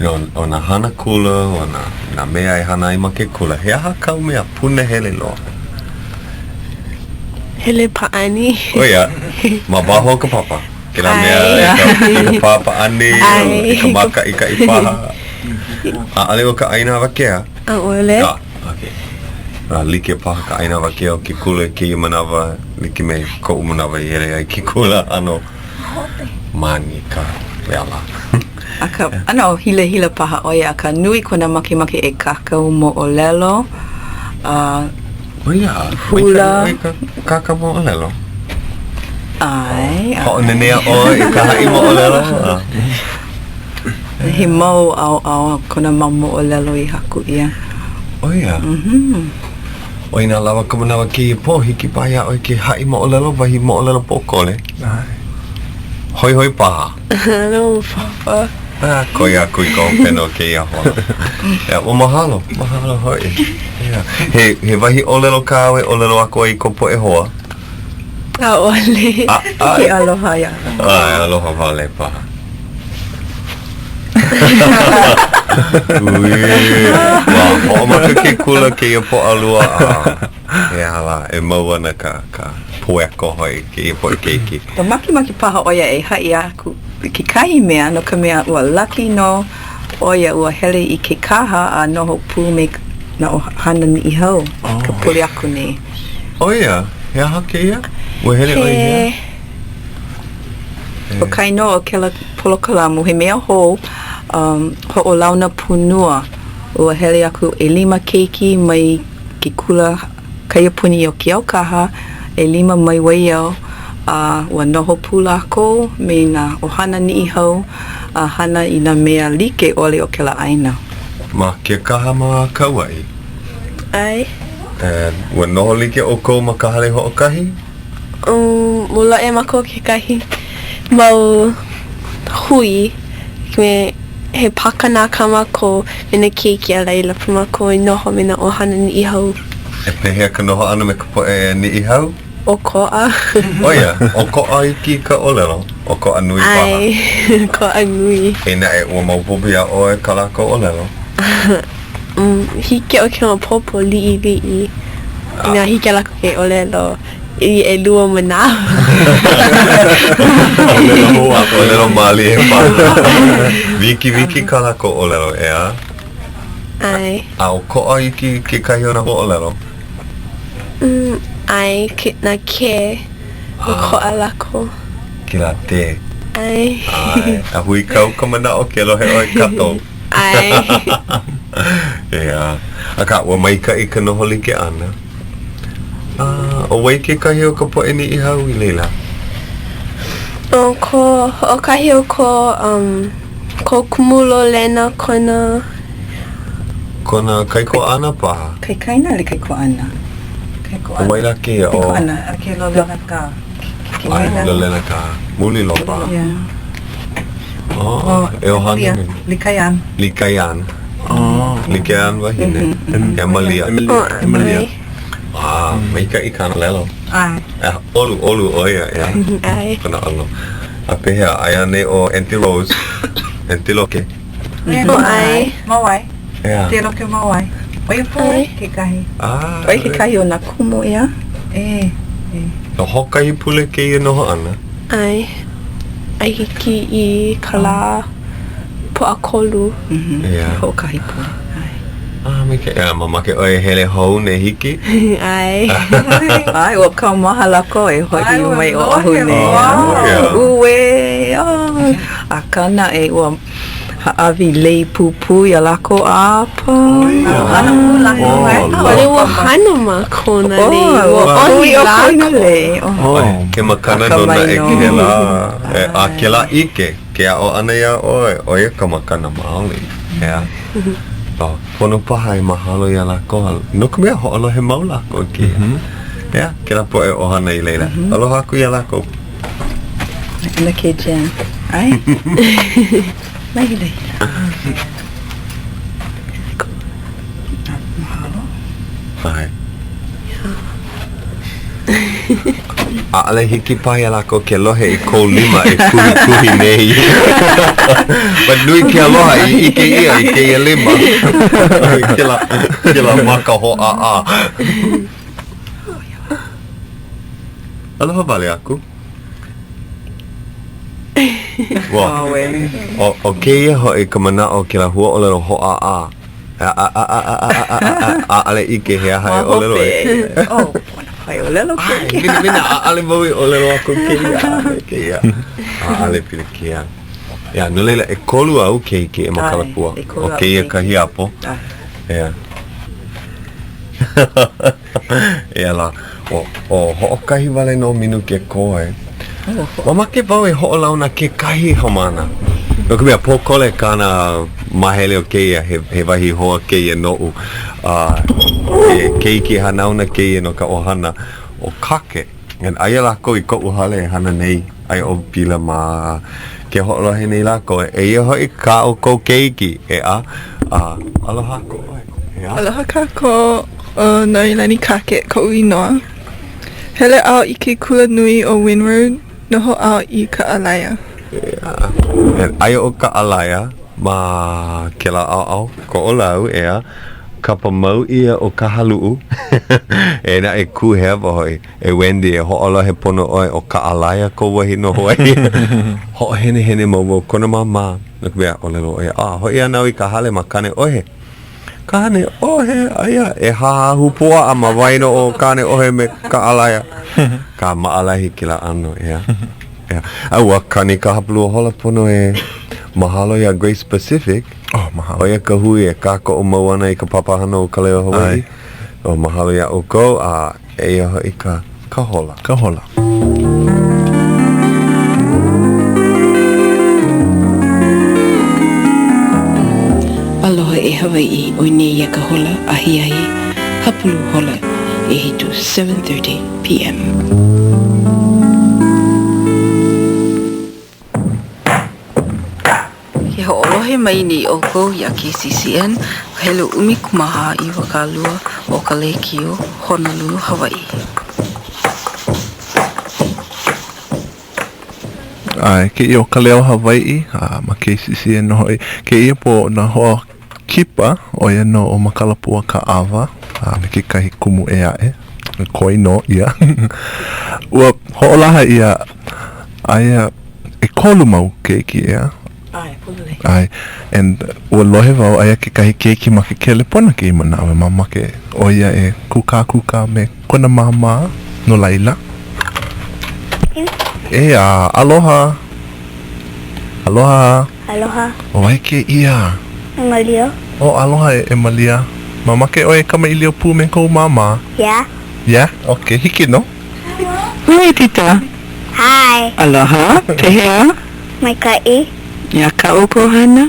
You know, ʻo nā hana kula, ʻo nā, nā mea e hana ai ma ke kula, he aha kāu mea punahele loa? Hele pāʻani. ʻO ia, ma waho o ka papa. Kēlā mea i ka, i ka pā pāʻani, i ka mākaʻikaʻi paha. ʻAʻole ʻo ka ʻaina awakea? ʻAʻole. Ah, okay. A like paha ka ʻaina awakea o ke kula i kēia manawa, like me koʻu manawa i hele ai ke kula, ʻano mani ka wela. Akā, ʻano hilahila paha ʻo ia, akā nui kona makemake e kākau moʻolelo, a ʻO ia, hula. ʻOi ka kākau moʻolelo. ʻAe. Hoʻonanea ʻoe i ka haʻi moʻolelo? He mau ʻaoʻao kona mau moʻolelo i haku ʻia. ʻO ia? ʻO inā lawa ka manawa kēia pō, hiki paha iā ʻoe ke haʻi moʻolelo, wahi moʻolelo pōkole. ʻAe. Hoihoi paha. No, papa. Ah, koi aku i ka hopena o kēia hola. Yeah, well, mahalo. Mahalo hoʻi. Yeah. He, he wahi ʻōlelo kāu e ʻōlelo aku ai i kou poʻe hoa? ʻAʻole. A, a, Ke aloha iā. ʻAe, aloha wale paha. Ui, ua hoʻomaka ke kula kēia Pōʻalua a he aha lā, e mau ana ka, ka pueko hoʻi kēia poʻe keiki. Ua makemake paha ʻo ia e haʻi aku i kekahi mea, no ka mea, ua laki nō ʻo ia ua hele i Kekaha a noho pū me nā ʻohana Niʻihau ka pule aku nei. ʻO ia, he aha kēia? Ua hele ʻoe i hea? ʻO ka inoa o kēlā polokalamu, he mea hou, um, hoʻolauna pūnua. Ua hele aku ʻelima keiki mai ke kula kaiapuni o Keaukaha, ʻelima mai Waiau. A ua noho pū lākou me nā ʻohana Niʻihau a hana i nā mea like ʻole o kēlā ʻāina. Ma Kekaha ma Kauaʻi. ʻAe. And ua noho like ʻoukou ma ka hale hoʻokahi? Um, ua loaʻa iā mākou kekahi mau hui me he pakanā kā mākou me nā keiki a laila pau mākou e noho me nā ʻohana Niʻihau. E pehea ka noho ʻana me ka poʻe Niʻihau? ʻOkoʻa. ʻO ia, ʻokoʻa iki ka ʻōlelo, ʻokoʻa nui paha. ʻAe, ʻokoʻa nui. Eia naʻe, ua maopopo iā ʻoe kā lākou ʻōlelo? Um, hiki iaʻu ke maopopo liʻiliʻi. Inā hiki iā lākou ke ʻōlelo i ʻelua manawa. ʻōlelo hou a ʻōlelo mālie paha. Wikiwiki kā lākou ʻōlelo, ʻeā? ʻAe. A ʻokoʻa iki kekahi o nā huaʻōlelo? ʻAe, ke, nā ke, ʻokoʻa lākou. Kēlā te. ʻAe. ʻAe, a huikau ka manaʻo ke lohe ʻoe kato. ʻAe. ʻEā, akā, ua maikaʻi ka noho like ʻana. A, ʻo wai kekahi o ka poʻe Niʻihau i laila? ʻO ko, hoʻokahi o ko, um, ko kumu Lolena kona Kona kaikuaʻana paha. Kaikaina le kaikuaʻana? ʻO wai lā kēia? ʻO. Kaikuaʻana, a ke Lolena ka. ʻAe, Lolena ka. Muli loa paha. Yeah. Oh, e ʻohana me. Likaian. Likaian. Oh. Likaian wahine. Emalia. Emalia. Ah, maikaʻi kāna ʻōlelo. ʻAe. ʻOluʻolu ʻo ia, ʻeā? ʻAe. Kona ʻano. A pehea, aia anei ʻo Auntie Rose, Auntie Loke? ʻO ʻae. Mauai. ʻEā. Auntie Loke Mauai. ʻO ia pū kekahi. Ah. ʻO ia kekahi o nā kumu, ʻeā? E, e. No hoʻokahi pule kēia noho ʻana? ʻAe. A hiki i ka lā Pōʻakolu. ʻEā. Hoʻokahi pule. ʻAe. Ah, maikaʻi. ʻEā, mamake ʻoe e hele hou nei hiki? ʻAe. ʻAe, ua kaumaha lākou e hoʻi mai Oʻahu nei. Uē, oh. Akā naʻe, ua hāʻawi lei pūpū iā lākou a pau. ʻAʻole ua hana mākou nā lei. Ua ʻohi lākou. He makana nō naʻe kēlā. A kēlā ʻike, ke aʻo ʻana iā ʻoe, ʻo ia ka makana maoli. ʻEā. Pono paha e mahalo iā lākou, no ka mea, hoʻolohe mau lākou i kēia. ʻEā, kēlā poʻe ʻohana i laila. Aloha aku iā lākou. ʻAnakē Jen. ʻAe. Mai laila. Mahalo. ʻAe. ʻAʻole hiki paha iā lākou ke lohe i kou lima e kuhikuhi nei. But nui ke aloha i ʻike ʻia i kēia lima. Kēlā, kēlā maka hōʻāʻā. Aloha wale aku. Ua, ʻo, ʻo kēia hoʻi ka manaʻo o kēlā huaʻōlelo hōʻāʻā. ʻAʻole ʻike he aha e ʻōlelo ai. Oh, pono paha e ʻōlelo kēia. Minamina, ʻaʻole wau e ʻōlelo aku kēia, ʻaʻole kēia. ʻAʻole pilikia. ʻEā, no laila, ʻekolu āu keiki e Makalapua. ʻO kēia ka hiapo. ʻEā. Eia lā, ʻo, ʻo hoʻokahi wale nō minuke koe. Mamake wau e hoʻolauna kekahi haumāna. No ka mea, pōkole kāna māhele o kēia, he, he wahi hoa kēia noʻu. A he keiki hanauna kēia no ka ʻohana ʻo Kake. And aia lākou i koʻu hale e hana nei, aia ʻo Pila mā ke hoʻolohe nei lākou. Eia hoʻi kā ʻoukou keiki, ʻeā. A, aloha aku ʻoe, ʻeā. Aloha kākou, ʻo Noelani Kake koʻu inoa. Hele au i ke kula nui o Windward, noho au i Kaʻalaea. ʻEā. And aia ʻo Kaʻalaea ma kēlā ʻaoʻao Koʻolau, ʻeā. Kapa mau ʻia ʻo Kahaluʻu. E naʻe kūhewa hoʻi. E Wendy, e hoʻolohe pono ʻoe ʻo Kaʻalaea kou wahi noho ai. Hoʻohenehene mau wau kona māmā, no ka mea, ʻōlelo ʻo ia, a hoʻi ana au i ka hale ma Kāneʻohe. Kāneʻohe, aia ʻehā ahupuaʻa ma waena o Kāneʻohe me Kaʻalaea. Ka maʻalahi kēlā ʻano, ʻeā. ʻEā. A ua kani ka hapalua hola pono e mahalo iā Grace Pacific. Oh, mahalo. ʻO ia ka hui e kākoʻo mau ana i ka papahana o Ka Leo Hawaiʻi. Oh, mahalo iā ʻoukou, a eia hoʻi ka, ka hola. Ka hola. Hawaiʻi ʻo nēia ka hola ahiahi hapulu hola ʻehitu, 7:30 PM. Ke hoʻolohe mai nei ʻoukou iā KCCN, ka helu 14 20 o ka lēkiō Honolulu, Hawaiʻi. ʻAe, kēia ʻo Ka Leo Hawaiʻi, a ma KCCN nō hoʻi. Kēia pō ʻo nā hoa kipa, ʻo ia nō ʻo Makalapua Kaʻawa a me kekahi kumu ʻē aʻe, koi nō ia. Ua hoʻolaha ʻia aia ʻekolu mau keiki, ʻeā? ʻAe, pololei. ʻAe, and ua lohe wau aia kekahi keiki ma ke kelepona kēia manawa, mamake ʻo ia e kūkākūkā me kona māmā, no laila. ʻEā, aloha. Aloha. Aloha. ʻO wai kēia? ʻO Malia. Oh, aloha e Malia. Mamake ʻoe e kamaʻilio pū me kou māmā? Yeah. Yeah? Okay, hiki nō. Hi, Tita. Hi. Aloha, pehea? Maikaʻi. He aha kā ʻoukou hana?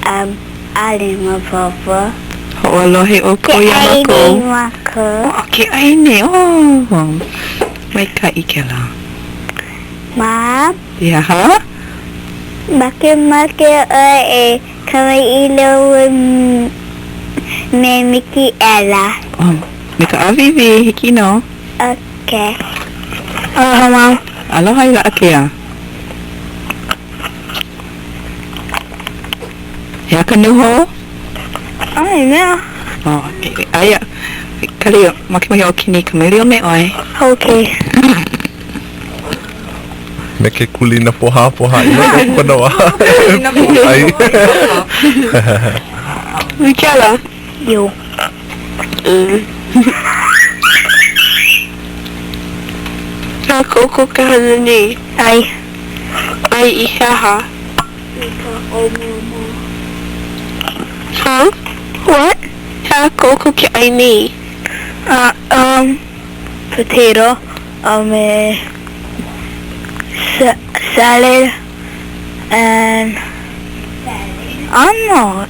Um, ʻaʻole maopopo. Hoʻolohe ʻoukou iā mākou? Ke ʻai nei mākou. Oh, ke ʻai nei, oh, maikaʻi kēlā. Mom? He aha? Makemake ʻoe e kamaʻilio me Mikiʻela? Oh, me ka ʻāwīwī, hiki nō. Okay. Aloha, Mom. Aloha e Laʻakea. He aha ka nūhou? ʻAʻohe mea. Oh, aia. Kali, makemake ʻo Kini e kamaʻilio me ʻoe. Okay. Me ke kulina pohāpohā i loko o kona waha. Pūʻai. Mikiʻela. Yo. He aha kā ʻoukou ke hana nei? ʻAi. ʻAi i he aha? I ka ʻōmōmō. Huh? What? He aha kā ʻoukou ke ʻai nei? Uh, um, potato, a me salad, and I don't know.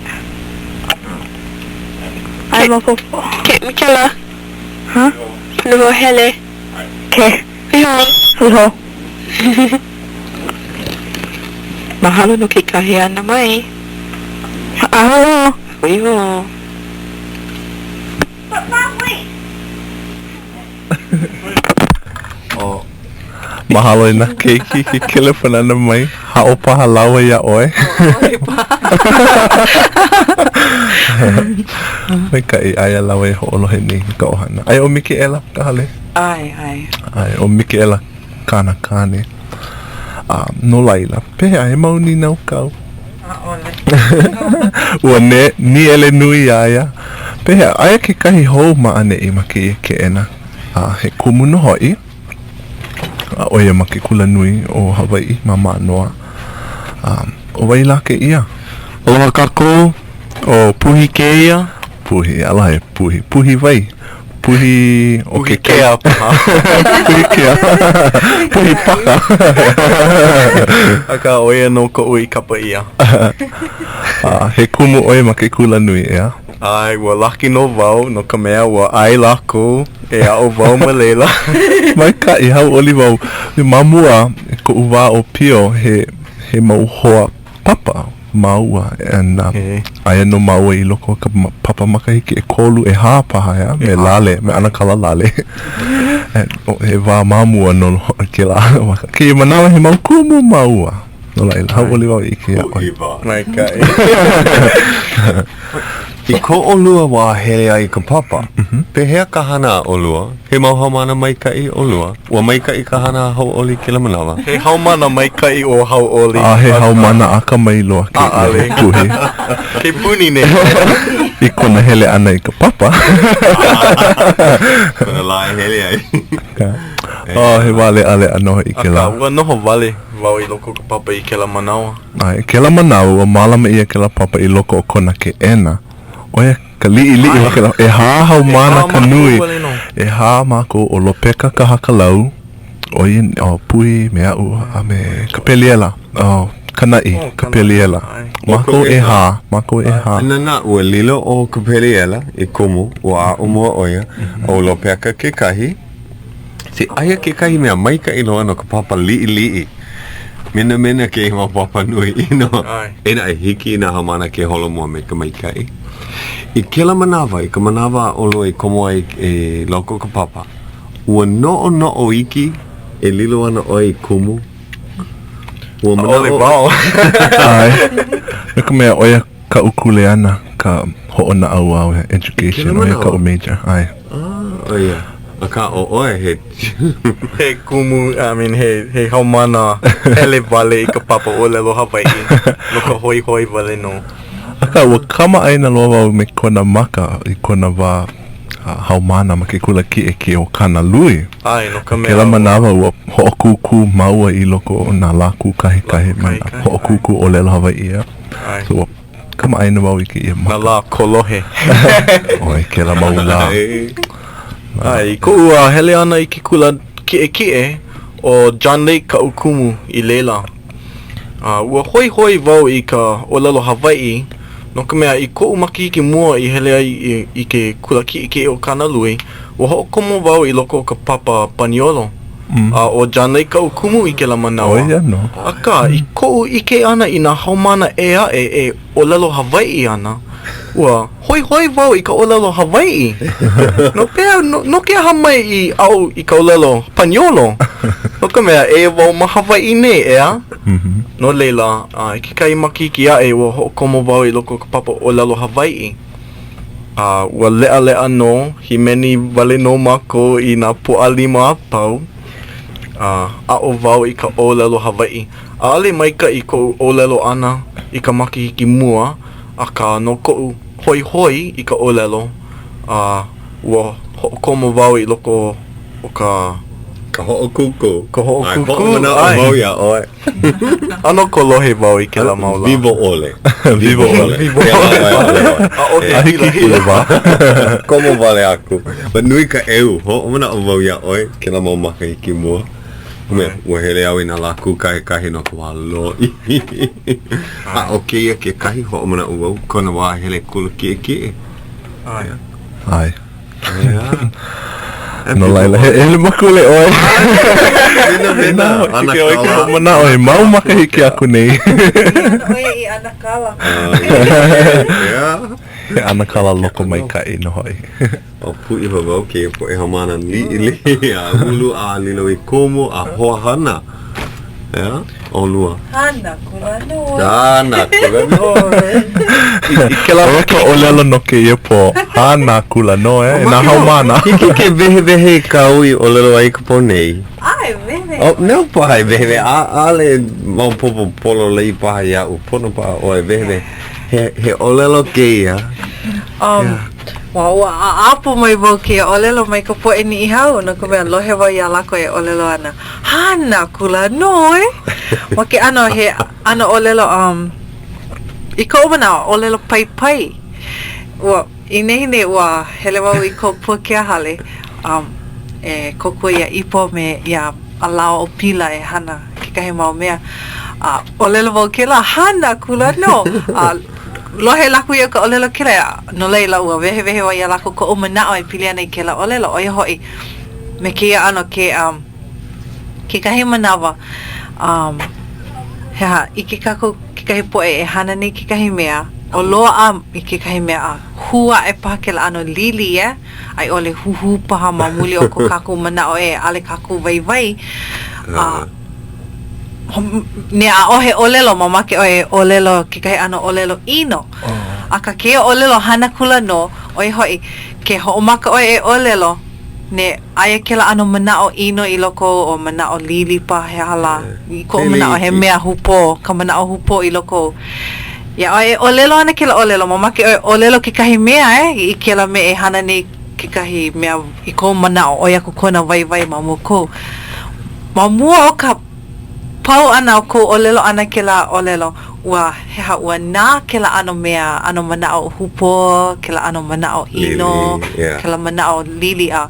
ʻAʻole maopopo. Ke, Mikela. Huh? Pono wau hele. Okay. Hui hou. Hui hou. Mahalo no ke kāhea ʻana mai. Mahalo. Hui hou. But mom, wait. Mahalo e nā keiki ke kelepona ʻana mai. Haʻo paha lāua iā ʻoe. Maikaʻi, aia lāua e hoʻolohe nei i ka ʻohana. Aia ʻo Mikaʻela ka hale? ʻAe, ʻae. ʻAe, ʻo Mikaʻela kāna kāne. A no laila, pehea, he mau nīnau kāu? ʻAʻole. Ua ne, nīele nui iā ia. Pehea, aia kekahi hou ma ʻaneʻi ma kēia keʻena, a he kumu nō hoʻi, a ʻo ia ma ke Kulanui o Hawaiʻi ma Mānoa. A ʻo wai lā kēia? Aloha kākou, ʻo Puhi kēia. Puhi, aloha e Puhi. Puhi wai? Puhi o ke kea paha. Puhi kea. Puhi paka. Akā, ʻo ia nō koʻu i kapa ʻia. A he kumu ʻoe ma ke kulanui, ʻeā? ʻAe, ua laki nō wau, no ka mea, ua ʻae lākou e aʻo wau ma laila. Maikaʻi, hauʻoli wau. Ma mua, koʻu wā ʻōpio, he, he mau hoa papa māua and aia nō māua i loko o ka papa makahiki ʻekolu, ʻehā paha, ʻeā, me Lale, me ʻAnakala Lale. And he wā ma mua nō kēlā. Kēia manawa he mau kumu māua. No laila, hauʻoli wau i ʻike iā ʻoe. Maikaʻi. I ko ʻolua wā hele ai i ka papa, pehea ka hana a ʻolua? He mau haumāna maikaʻi ʻolua? Ua maikaʻi ka hana a Hauʻoli kēlā manawa? He haumāna maikaʻi ʻo Hauʻoli. A he haumāna akamai loa kēia Puhi. Ke puni nei. I kona hele ʻana i ka papa. Kona lā e hele ai. Oh, he wā leʻaleʻa nō hoʻi kēlā. Akā, ua noho wale wau i loko o ka papa i kēlā manawa. ʻAe, kēlā manawa, ua mālama ʻia kēlā papa i loko o kona keʻena. ʻO ia ka liʻiliʻi o kēlā, ʻehā haumāna ka nui. ʻEhā mākou, ʻo Lopeka Kahakalau, ʻo ia, ʻo Puhi me aʻu a me Kapeliela, ʻo Kanaʻi, Kapeliela. Mākou ʻehā, mākou ʻehā. Nana, ua lilo ʻo Kapeliela i kumu, ua aʻo mua ʻo ia, ʻo Lopeka kekahi. See, aia kekahi mea maikaʻi loa no ka papa liʻiliʻi. Minamina kēia mau papa nui ʻino. Eia naʻe, hiki i nā haumāna ke holomua me ka maikaʻi. I kēlā manawa, i ka manawa a ʻolua i komo ai i loko o ka papa, ua noʻonoʻo iki e lilo ana ʻoe i kumu? Ua manaʻo. ʻAʻole wau. ʻAe. No ka mea, ʻo ia kaʻu kuleana, ka hoʻonaʻauao, education, ʻo ia kaʻu major, ʻae. Ah, ʻo ia. Akā, ʻo ʻoe he He kumu, I mean, he, he haumāna hele wale i ka papa ʻōlelo Hawaiʻi no ka hoihoi wale nō. Akā, ua kamaʻāina loa wau me kona maka i kona wā haumāna ma ke kula kiʻekiʻe o Kānalui. ʻAe, no ka mea. Kēlā manawa ua hoʻokūkū māua i loko o nā lā kūkahi ma nā hoʻokūkū ʻōlelo Hawaiʻi, ʻeā. ʻAe. So ua kamaʻāina wau i kēia maka. Nā lā kolohe. ʻOe, kēlā mau lā. ʻAe, i koʻu uh, hele ʻana i ke kula kiʻekiʻe, ʻo John Lake kaʻu kumu i laila. Uh, ua hoihoi wau i ka ʻōlelo Hawaiʻi, no ka mea, i koʻu makahiki mua i hele ai i, i ke kula kiʻekiʻe o Kānalui, ua hoʻokomo wau i loko o ka papa Paniolo. Mm. A ʻo John Lake kaʻu kumu i kēlā manawa. ʻO ia nō. Akā, i koʻu ʻike ʻana i nā haumāna ʻē aʻe e ʻōlelo Hawaiʻi ana, ua hoihoi wau i ka ʻōlelo Hawaiʻi. No pehea, no, no ke aha mai i aʻo i ka ʻōlelo Paniolo? No ka mea, eia wau ma Hawaiʻi nei, ʻeā? No laila, a i kekahi makahiki aʻe, ua hoʻokomo wau i loko o ka papa ʻōlelo Hawaiʻi. A ua leʻaleʻa nō, hīmeni wale nō mākou i nā Pōʻalima a pau. A aʻo wau i ka ʻōlelo Hawaiʻi. ʻAʻole maikaʻi koʻu ʻōlelo ʻana i ka makahiki mua, akā no koʻu hoihoi i ka ʻōlelo, a ua hoʻokomo wau i loko o ka. Ka hoʻokūkū. Ka hoʻokūkū, ʻAe, hoʻomanaʻo wau iā ʻoe. ʻAno kolohe wau i kēlā mau lā. Wiwo ʻole. Wiwo ʻole. Wiwo ʻole. ʻAʻohe hilahila. Komo wale aku. But nui ka ʻeu. Hoʻomanaʻo wau iā ʻoe, kēlā mau makahiki mua. Mea, ua hele au i nā lā kūkahi no ka wā lōʻihi. A ʻo kēia kekahi hoʻomanaʻo wau, kona wā hele kula kiʻekiʻe. ʻAe. ʻAe. No laila, he ʻelemakule ʻoe. Minamina, ʻAnakala. ʻOe ke hoʻomanaʻo he mau makahiki aku nei. ʻO ia i ʻanakala. He ʻanakala lokomaikaʻi nō hoʻi. ʻO pūʻiwa wau kēia poʻe haumāna liʻiliʻi a ulu a lilo i kumu a hoa hana. ʻEā, ʻolua. Hana kula nō. Hana kula nō. I kēlā ʻO ka ʻōlelo no kēia pō, hana kula nō, e, e nā haumāna. Hiki ke wehewehe i kāu i ʻōlelo ai i ka pō nei. ʻAe, wehewehe. Oh, mea paha e wehewehe, ʻaʻole maopopo pololei paha iaʻu, pono paha ʻoe e wehewehe. He, he ʻōlelo kēia. Um, Ua, ua ʻaʻapo mai wau kēia ʻōlelo mai ka poʻe Niʻihau, no ka mea, lohe wau iā lākou e ʻōlelo ana, Hana kula nō, e! Ma ke ʻano, he ʻano ʻōlelo, um, i koʻu manaʻo, ʻōlelo paipai. Ua, i nehinei, ua hele wau i ko Puakea hale, um, e kōkua iā Ipo me iā Alao ʻo Pila e hana kekahi mau mea, a ʻōlelo wau kēlā, Hana kula nō! A lohe lākou iaʻu ka ʻōlelo kēlā, no laila, ua wehewehe wau iā lākou koʻu manaʻo e pili ana i kēlā ʻōlelo, ʻo ia hoʻi, me kēia ʻano ke, um, kekahi manawa, um, he aha, ʻike kākou kekahi poʻe e hana nei kekahi mea, o loaʻa i kekahi mea a hū aʻe paha kēlā ʻano lili, yeah? A i ʻole huhū paha ma muli o ko kākou manaʻo e ʻaʻole kākou waiwai, a mea ʻaʻohe ʻōlelo, mamake ʻoe e ʻōlelo kekahi ʻano ʻōlelo ʻino. Akā kēia ʻōlelo hana kula nō, ʻo ia hoʻi, ke hoʻomaka ʻoe e ʻōlelo, ne, aia kēlā ʻano manaʻo ʻino i loko ou, o manaʻo lili paha, he aha lā, i koʻu manaʻo he mea hūpō, ka manaʻo hūpō i loko ou. Iā ʻoe e ʻōlelo ana kēlā ʻōlelo, mamake ʻoe e ʻōlelo kekahi mea, e, i kēlā mea e hana nei kekahi mea i kou manaʻo, ʻoi aku kona waiwai ma mua kou. Ma mua o ka pau ʻana o kou ʻōlelo ʻana kēlā ʻōlelo, ua, he aha, ua nā kēlā ʻano mea, ʻano manaʻo hūpō, kēlā ʻano manaʻo ʻino, kēlā manaʻo lili a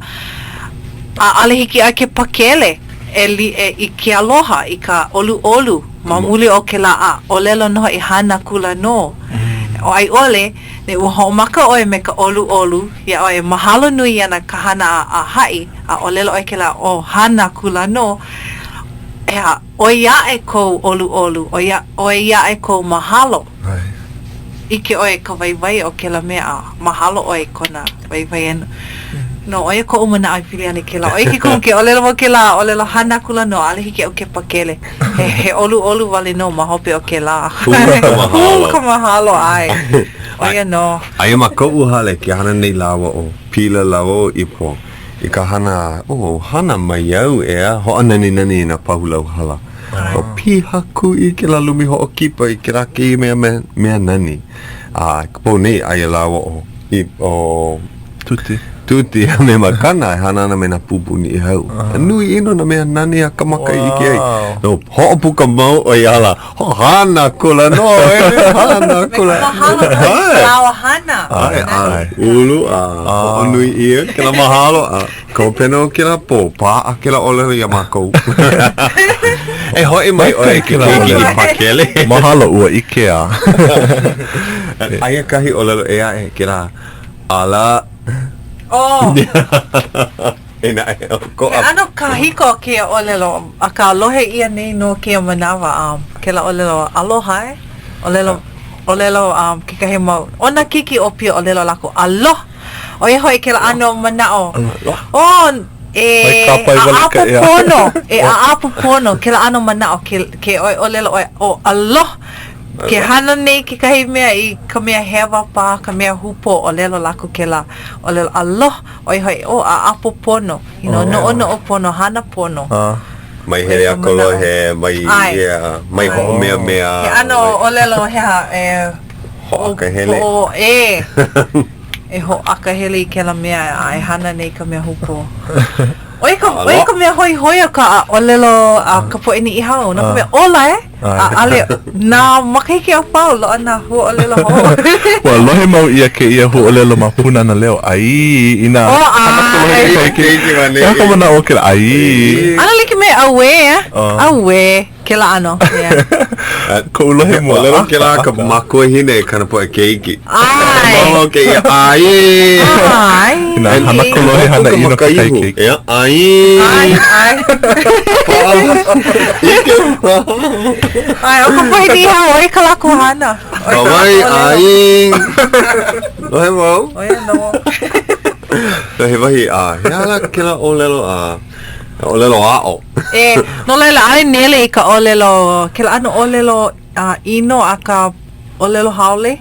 ʻaʻole hiki iā ʻoe ke pakele. e li, e, i ke aloha, i ka ʻoluʻolu, ma muli o kēlā a ʻōlelo nō hoʻi hana akula nō. O a i ʻole, ne ua hoʻomaka ʻoe me ka ʻoluʻolu, iā ʻoe e mahalo nui ana ka hana a, a haʻi, a ʻōlelo ʻoe kēlā ʻo hana akula nō, ʻeā, ʻoi aʻe kou ʻoluʻolu, ʻoi a, ʻoi aʻe kou mahalo. ʻIke ʻoe i ka waiwai o kēlā mea a mahalo ʻoe i kona waiwai e no ʻo ia koʻu manaʻo e pili ana i kēlā. ʻO ia ke kumu ke ʻōlelo wau kēlā ʻōlelo hana akula nō, ʻaʻole hiki iaʻu ke pakele. He, he ʻoluʻolu wale nō ma hope o kēlā. Hū ka mahalo. Hū ka mahalo, ʻae. ʻO ia nō. Aia ma koʻu hale ke hana nei lāua ʻo Pila lāua ʻo Ipo i ka hana, oh, hana maiau, ʻeā, hoʻonaninani i nā pahu lau hala. Ua piha kuʻi kēlā lumi hoʻokipa i kēlā kēia mea, mea, mea nani. A i ka pō nei, aia lāua ʻo, i, ʻo Tuti. Tuti a me Makana e hana ana me nā pūpū Niʻihau. A nui ʻino nā mea nani a ka maka i ʻike ai. No, hoʻopuka mau ʻo ia ala, hana akula nō, e, hana akula. Me ka mahalo nō i ka lāua hana. ʻAe, ʻae, ulu a hoʻonui ʻia kēlā mahalo a Ka hopena o kēlā pō, paʻa kēlā ʻōlelo iā mākou. E hoʻi mai ʻoe e ke keiki i pakele. Mahalo, ua ʻike a. Aia kahi ʻōlelo ʻē aʻe kēlā ala. Oh. E naʻe, ʻokoʻa. He ʻano kahiko kēia ʻōlelo, akā lohe ʻia nei nō kēia manawa, um, kēlā ʻōlelo aloha e, ʻōlelo, ʻōlelo um, kekahi mau, ʻo nā keiki ʻōpio ʻōlelo lākou, aloha. ʻO ia hoʻi kēlā ʻano manaʻo. Oh, e ʻaʻapo pono, e ʻaʻapo pono kēlā ʻano manaʻo ke, ke ʻoe ʻōlelo ʻoe, ʻo aloha, ke hana nei kekahi mea i ka mea hewa paha, ka mea hūpō, ʻōlelo lākou kēlā ʻōlelo aloha, ʻo ia hoʻi, oh, ʻaʻapo pono, you know, noʻonoʻo pono, hana pono. Mai hele a kolohe, mai, yeah, mai hoʻomeamea. He ʻano ʻōlelo he aha, e. Hoʻākahele. Hoʻo, e. E hoʻākahele i kēlā mea a e hana nei ka mea hūpō. ʻO ia ka, ʻo ia ka mea hoihoi o ka ʻōlelo a ka poʻe Niʻihau, no ka mea, ola e! ʻAʻole, nā makahiki a pau, loaʻa nā huaʻōlelo hou. Ua lohe mau ʻia kēia huaʻōlelo ma Pūnana Leo, ʻaī, inā Oh, ʻae. He aha ka manaʻo o kēlā, ʻaī? ʻAno like me ʻauē, ʻauē. Kēlā ʻano, yeah. Koʻu lohe mua. ʻŌlelo kēlā ka makuahine i kāna poʻe keiki. ʻAe. Mau kēia, ʻae. ʻAe. Inā hana kolohe, hana ʻino kekahi keiki. Ia, ʻae. ʻAe, ʻae. ʻIke ʻAe, ʻo ka poʻe Niʻihau, ʻo ia kā lākou hana. Ka wai, ʻae. Lohe wau. ʻO ia nō. He wahi, a he aha lā kēlā ʻōlelo, a ʻōlelo aʻo. E, no laila, ʻaʻole nele i ka ʻōlelo, kēlā ʻano ʻōlelo ʻino a ka ʻōlelo haole.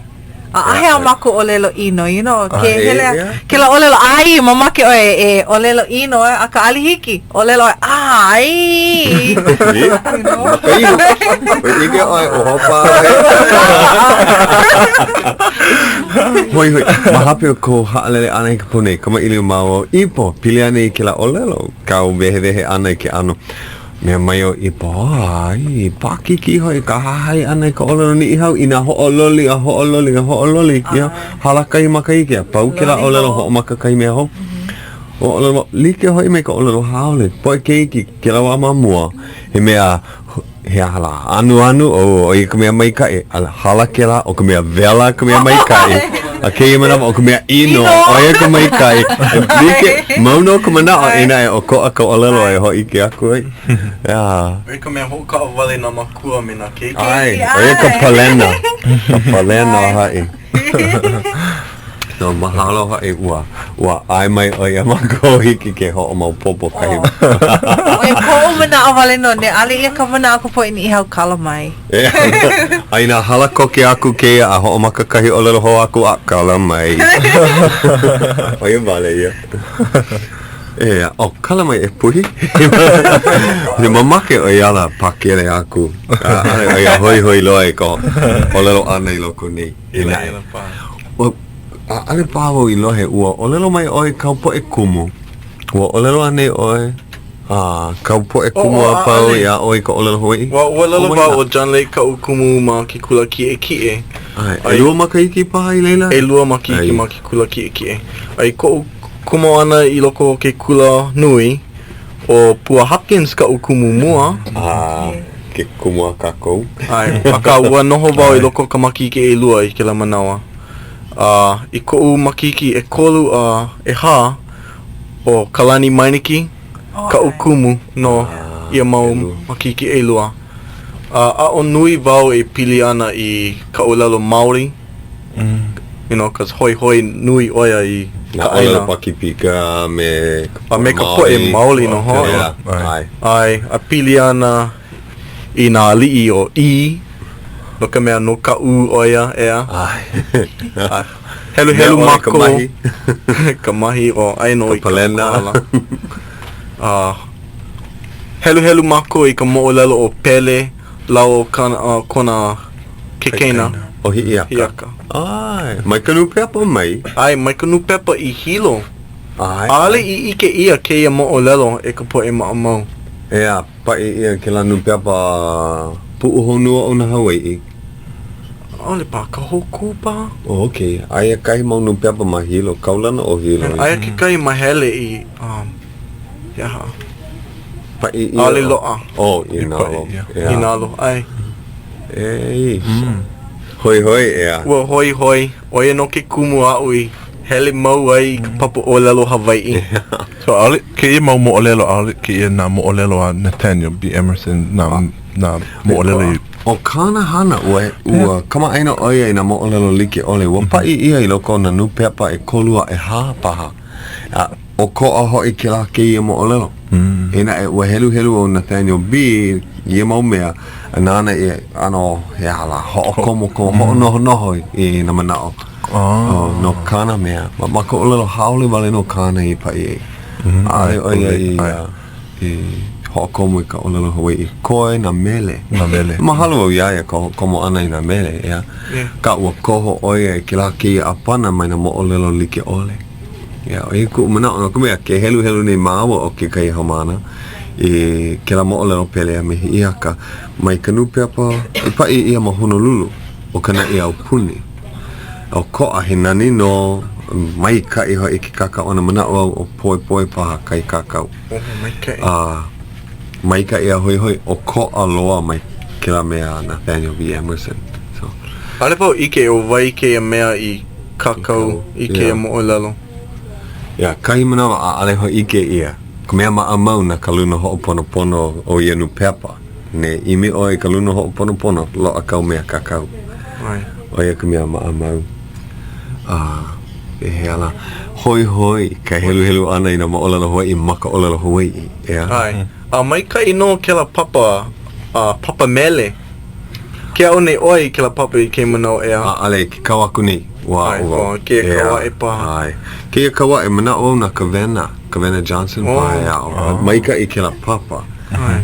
ʻAʻohe a mākou ʻōlelo ʻino, you know, ke hele a, kēlā ʻōlelo ʻai, mamake ʻoe e ʻōlelo ʻino, akā ʻaʻole hiki, ʻōlelo ʻoe, ʻai. You know? ʻIke ʻoe, ʻo hopa. Hoihoi, ma hope o kou haʻalele ʻana i ka pō nei, kamaʻilio māua ʻo Ipo, pili ana i kēlā ʻōlelo. Kāu wehewehe ʻana i ke ʻano mea mai o Ipo, ʻai, paʻakikī hoʻi ka hahai ʻana i ka ʻōlelo Niʻihau inā hoʻololi a hoʻololi a hoʻololi, ia hala kahi makahiki a pau kēlā ʻōlelo hoʻomaka kahi mea hou. ʻŌlelo like hoʻi me ka ʻōlelo haole, poʻe keiki kēlā wā ma mua, he mea He aha lā? Anuanu, oh, ʻo ia ka mea maikaʻi. A hala kēlā, ʻo ka mea wela ka mea maikaʻi. A kēia manawa, ʻo ka mea ʻino, ʻo ia ka maikaʻi. E like, mau nō ka manaʻo, inā e ʻokoʻa ka ʻōlelo e hōʻike aku ai. Yeah. ʻO ia ka mea hoʻokaʻawale nā makua me nā keiki. ʻAe, ʻo ia ka palena, ka palena haʻi. No, mahalo hoʻi ua, ua ʻae mai ʻoe iā mākou hiki ke hoʻomaopopo kahi. ʻO ia koʻu manaʻo wale nō, ne ʻaʻole ia ka manaʻo o ka poʻe Niʻihau kala mai. A inā hala koke aku kēia a hoʻomaka kahi ʻōlelo hou aku a kala mai. ʻO ia wale ia. E, ʻo kala mai e Puhi. He mamake ʻo ia ala pakele aku. ʻAʻole ʻo ia hoihoi loa i ka ʻōlelo ʻana i loko nei. E naʻe. Ua, ʻaʻole paha wau i lohe, ua ʻōlelo mai ʻoe kāu poʻe kumu. Ua ʻōlelo anei ʻoe a kāu poʻe kumu Oh, a pau ʻaʻole. iā ʻoe i ka ʻōlelo Hawaiʻi? Ua ʻōlelo wau ʻo John Lake kaʻu kumu ma ke kula kiʻekiʻe. ʻAe, ʻelua makahiki paha i laila? ʻElua makahiki ma ke kula kiʻekiʻe. A i koʻu komo ʻana i loko o ke kula nui, ʻO Pua Hopkins kaʻu kumu mua. A ke kumu a kākou. ʻAe, akā ua noho wau i loko o ka makahiki ʻelua i kēlā manawa. A i koʻu makahiki ʻekolu a ʻehā, ʻo Kalani Meineke kaʻu kumu no ia mau makahiki ʻelua. A aʻo nui wau e pili ana i ka ʻōlelo Māori, you know, 'cause hoihoi nui ʻo ia i Nā ka ʻāina. ʻōlelo Pakipika a me ka A me ka poʻe Maoli nō hoʻi. Yeah, ʻae. ʻAe, a pili ana i nā aliʻi o ʻĪ, no ka mea no Kaʻū ʻo ia, ʻeā. ʻAe. A heluhelu Mea ʻole ka mākou mahi. ka mahi o ʻai nō Ka i ka palena. koala. A heluhelu mākou i ka moʻolelo o Pele lāua ʻo kana, kona keikena. ʻO Hiʻiaka. Hiʻiaka. ʻAe, mai ka nūpepa mai. ʻAe, mai ka nūpepa i Hilo. ʻAe. ʻAʻole i ʻike ʻia kēia moʻolelo e ka poʻe maʻamau. ʻEā, paʻi ʻia kēlā nūpepa Puʻuhonua o nā Hawaiʻi. ʻAʻole paha, ka Hōkū paha? Oh, okay. Aia kahi mau nūpepa ma Hilo, kaulana ʻo Hilo. Aia kekahi mahele i, um, he aha? Paʻi ʻia. ʻAʻole loaʻa. Oh, i nalo. I nalo, ʻae. Ei. Hoihoi, ʻeā. Ua hoihoi, ʻo ia nō ke kumu aʻu i hele mau ai i ka papa ʻōlelo Hawaiʻi. So, ʻaʻole kēia mau moʻolelo, ʻaʻole kēia nā moʻolelo a Nathaniel B. Emerson, nā, nā moʻolelo i. ʻO kāna hana, ua, ua kamaʻāina ʻo ia i nā moʻolelo like ʻole. Ua paʻi ʻia i loko o nā nūpepa ʻekolu a ʻehā paha. A ʻokoʻa hoʻi kēlā kēia moʻolelo. Eia naʻe, ua heluhelu ʻo Nathaniel B. i ia mau mea, a nāna i ʻano he aha lā, hoʻokomokomo, hoʻonohonoho i nā manaʻo no kāna mea. Ma, ma ka ʻōlelo haole wale nō kāna i paʻi ai. ʻAʻole ʻo ia i, i hoʻokomo i ka ʻōlelo Hawaiʻi. Koe nā mele. Nā mele. Mahalo au iā ia ka hoʻokomo ʻana i nā mele, ʻeā. Akā ua koho ʻo ia i kēlā kēia ʻāpana mai nā moʻolelo like ʻole. Ia, ʻo ia kuʻu manaʻo, no ka mea, ke heluhelu nei māua ʻo kekahi haumāna i kēlā moʻolelo Pele a me Hiʻiaka mai ka nūpepa i paʻi ʻia ma Honolulu ʻo Ka Naʻi Aupuni. ʻOkoʻa, he nani nō, maikaʻi hoʻi ke kākau ʻana, manaʻo au ʻo Poepoe paha kai kākau. Maikaʻi. A maikaʻi a hoihoi, ʻokoʻa loa mai kēlā mea a Nathaniel B. Emerson. So. ʻAʻole wau ʻike ʻo wai kēia mea i kākau i kēia moʻolelo. Yeah, kahi manawa ʻaʻole hōʻike ʻia ka mea maʻamau na ka luna hoʻoponopono o ia nūpepa. Ne ʻimi ʻoe i ka luna hoʻoponopono, loaʻa kāu mea kākau. ʻO ia ka mea maʻamau. A pehea lā, hoihoi ka heluhelu ʻana i nā moʻolelo Hawaiʻi ma ka ʻōlelo Hawaiʻi, ʻeā? ʻAe. A maikaʻi nō kēlā papa, a papa mele. Ke aʻo nei ʻoe i kēlā papa i kēia manawa, ʻeā? ʻAʻole, ke kau aku nei, ua aʻo wau. ʻAe, kēia kau aʻe paha. ʻAe. Kēia kau aʻe, manaʻo au na Kawena, Kawena Johnson paha e aʻo. Maikaʻi kēlā papa.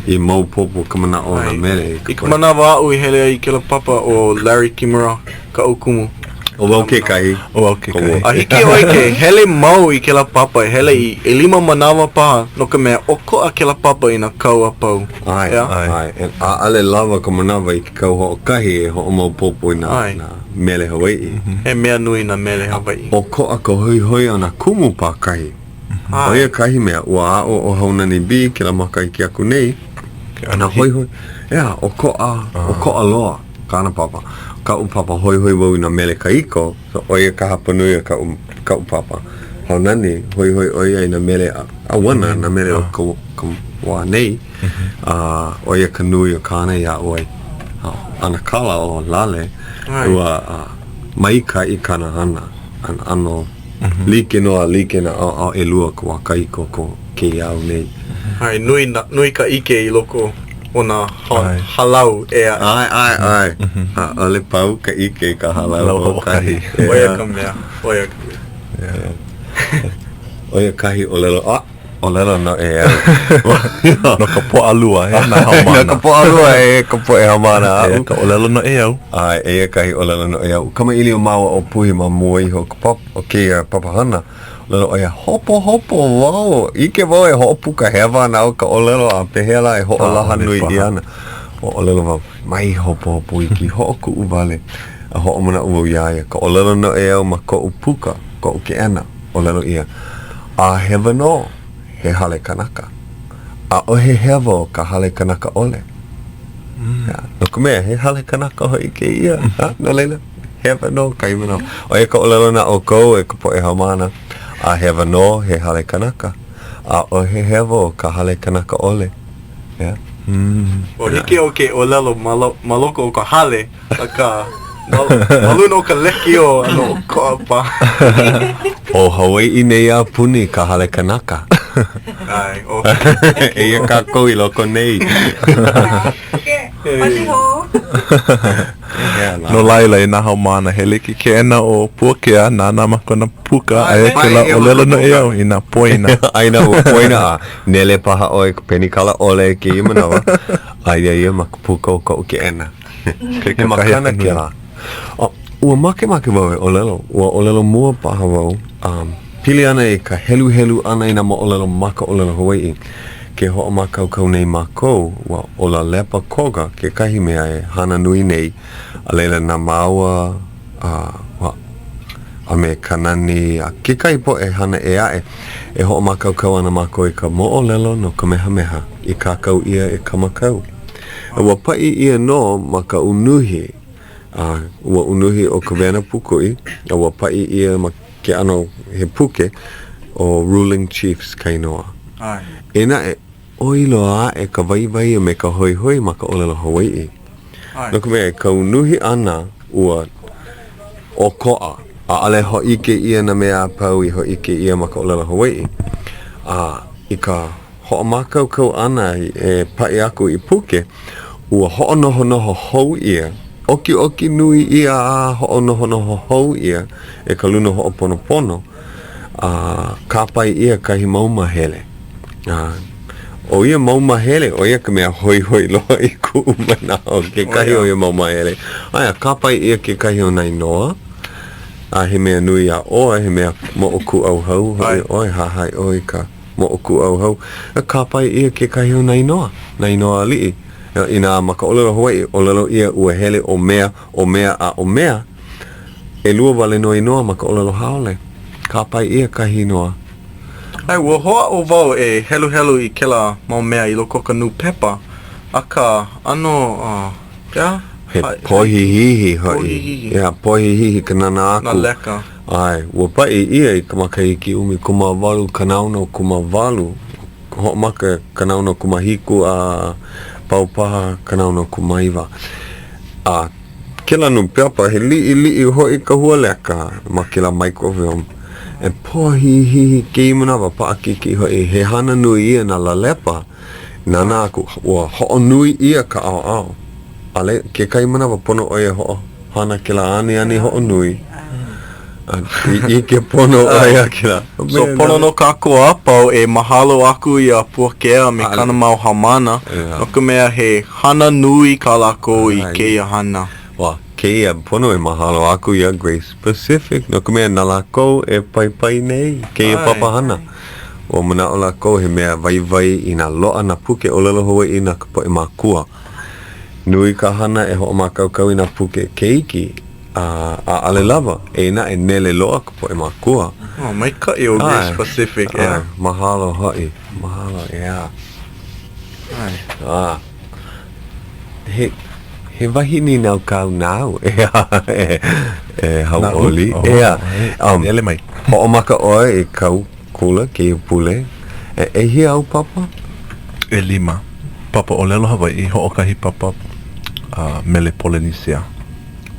I maopopo ka manaʻo o nā mele. I ka manawa aʻu i hele ai i kēlā papa ʻo Larry Kimura kaʻu kumu. ʻO wau kekahi. ʻO wau kekahi. A hiki ʻoe ke hele mau i kēlā papa, e hele i ʻelima manawa paha, no ka mea, ʻokoʻa kēlā papa i nā kau a pau. ʻAe, ʻae. ʻAʻole lawa ka manawa i ke kau hoʻokahi e hoʻomaopopo i nā mele Hawaiʻi. He mea nui nā mele Hawaiʻi. ʻOkoʻa ka hoihoi o nā kumu pākahi. ʻO ia kahi mea, ua aʻo ʻo Haunani B. kēlā makahiki aku nei, nā hoihoi, ʻeā, ʻokoʻa, ʻokoʻa loa kāna papa. Kaʻu papa hoihoi wau i nā mele kahiko, so ʻo ia ka hapanui o kaʻu, kaʻu papa. Haunani, hoihoi ʻo ia i nā mele ʻauana, nā mele o ka, ka wā nei, a ʻo ia ka nui o kāna i aʻo ai. A ʻanakala ʻo Lale, ua maikaʻi kāna hana, ʻano Like nō a like nā ʻaoʻao ʻelua ka wā kahiko ko kēia au nei. ʻAe, nui, nui ka ʻike i loko o nā hālau ʻē aʻe. ʻAe, ʻae, ʻae. ʻAʻole pau ka ʻike i ka hālau hoʻokahi. ʻO ia ka mea, ʻo ia ka mea. ʻO ia kahi ʻōlelo, a, ʻōlelo noʻeau. No ka Pōʻalua, e nā haumāna. No ka Pōʻalua, e ka poʻe haumāna aʻu. Eia ka ʻōlelo noʻeau. ʻAe, eia kahi ʻōlelo noʻeau. Kamaʻilio māua ʻo Puhi ma mua iho o ka papa, o kēia papahana. ʻŌlelo ʻo ia, hopohopo wau, ʻike wau e hoʻopuka hewa ana au ka ʻōlelo a pehea lā e hoʻolaha nui ʻia ana. Ua ʻōlelo wau, mai hopohopo iki, hoʻokuʻu wale. A hoʻomanaʻo wau iā ia, ka ʻōlelo noʻeau ma koʻu puka, koʻu keʻena, ʻōlelo ʻia, A hewa nō, he hale kanaka. ʻaʻohe hewa o ka hale kanaka ʻole. Yeah. No ka mea, he hale kanaka hoʻi kēia. Ha? No laila, hewa nō kahi manawa. ʻO ia ka ʻōlelo na ʻoukou e ka poʻe haumāna, a hewa nō he hale kanaka. ʻAʻohe hewa o ka hale kanaka ʻole. Yeah. Ua hiki iaʻu ke ʻōlelo ma lo, ma loko o ka hale, akā, ma, ma luna o ka lekiō ʻano ʻokoʻa paha. ʻO Hawaiʻi nei a puni ka hale kanaka. ʻAe, ʻo. Eia kākou i loko nei. No laila, e nā haumāna, hele i ke keʻena o Puakea, nānā ma kona puka, aia kēlā ʻōlelo noʻeau i nā poina. Aia ua poina a nele paha ʻoe i ka penikala ʻole i kēia manawa, aia ia ma ka puka o koʻu keʻena. He makana kēlā. Ua makemake wau e ʻōlelo, ua ʻōlelo mua paha wau, um, pili ana i ka heluhelu ʻana i nā moʻolelo ma ka ʻōlelo Hawaiʻi. Ke hoʻomākaukau nei mākou, ua ʻo Lalepa Koga kekahi mea e hana nui nei, a laila na māua a, ua, a me Kanani a kekahi poʻe hana ʻē aʻe, e hoʻomākaukau ana mākou i ka moʻolelo no Kamehameha i kākau ʻia e Kamakau. A ua paʻi ʻia nō ma ka unuhi, a ua unuhi ʻo Kawena Pūkuʻi, a ua paʻi ʻia ma ke ʻano he puke, ʻo Ruling Chiefs ka inoa. Eia naʻe, ʻoi loa aʻe ka waiwai a me ka hoihoi ma ka ʻōlelo Hawaiʻi. No ka mea, i ka unuhi ʻana, ua ʻokoʻa, ʻaʻole hōʻike ʻia nā mea a pau i hōʻike ʻia ma ka ʻōlelo Hawaiʻi. A i ka hoʻomākaukau ʻana e paʻi aku i puke, ua hoʻonohonoho hou ʻia, ʻokiʻoki nui ʻia a hoʻonohonoho hou ʻia e ka luna hoʻoponopono, a kāpae ʻia kahi mau māhele. A ʻo ia mau māhele, ʻo ia ka mea hoihoi loa i kuʻu manaʻo, kekahi o ia mau māhele. Aia, kāpae ʻia kekahi o nā inoa, a he mea nui iā ʻoe, he mea moʻokūʻauhau hoʻi ʻoe, hahai ʻoe i ka moʻokūʻauhau, a kāpae ʻia kekahi o nā inoa, nā inoa aliʻi. Inā ma ka ʻōlelo Hawaiʻi, ʻōlelo ʻia ua hele ʻo Mea, ʻo Mea a ʻo Mea, ʻelua wale nō inoa ma ka ʻōlelo haole. Kāpae ʻia kahi inoa. ʻAe, ua hoʻāʻo wau e heluhelu i kēlā mau mea i loko o ka nūpepa, akā, ʻano, ʻeā? He pohihihi hoʻi. Pohihihi. Yeah, pohihihi ka nānā aku. Nā leka. ʻAe, ua paʻi ʻia i ka makahiki 18 68, hoʻomaka 67 a pau paha 69. A kēlā nūpepa, he liʻiliʻi hoʻi ka hualeka ma kēlā microfilm. E pohihihi kēia manawa, paʻakikī hoʻi, he hana nui ia na Lalepa. Nānā aku, ua hoʻonui ʻia ka ʻaoʻao. ʻAʻole, kekahi manawa pono ʻoe e hoʻohana kēlā aniani hoʻonui. A i ʻike pono ʻoe iā kēlā. So pono nō kākou a pau e mahalo aku iā Puakea me kāna mau haumāna, no ka mea he hana nui kā lākou i kēia hana. Ua, kēia pono e mahalo aku iā Grace Pacific, no ka mea na lākou e paipai nei kēia papahana. Ua manaʻo lākou he mea waiwai inā loaʻa nā puke ʻōlelo Hawaiʻi na ka poʻe mākua. Nui ka hana e hoʻomākaukau i nā puke keiki, a ʻaʻole lawa, eia naʻe nele loa ka poʻe mākua. Oh, maikaʻi ʻo Grace Pacific, ʻeā. Mahalo hoʻi, mahalo, ʻeā. ʻAe. A, he, he wahi nīnau kāu nāu, ʻeā, e, e Hauʻoli, ʻeā. Um, Nele mai. Hoʻomaka ʻoe i kāu kula kēia pule. E, ʻehia āu papa? ʻElima. Papa ʻōlelo Hawaiʻi, hoʻokahi papa uh, mele Polenesia.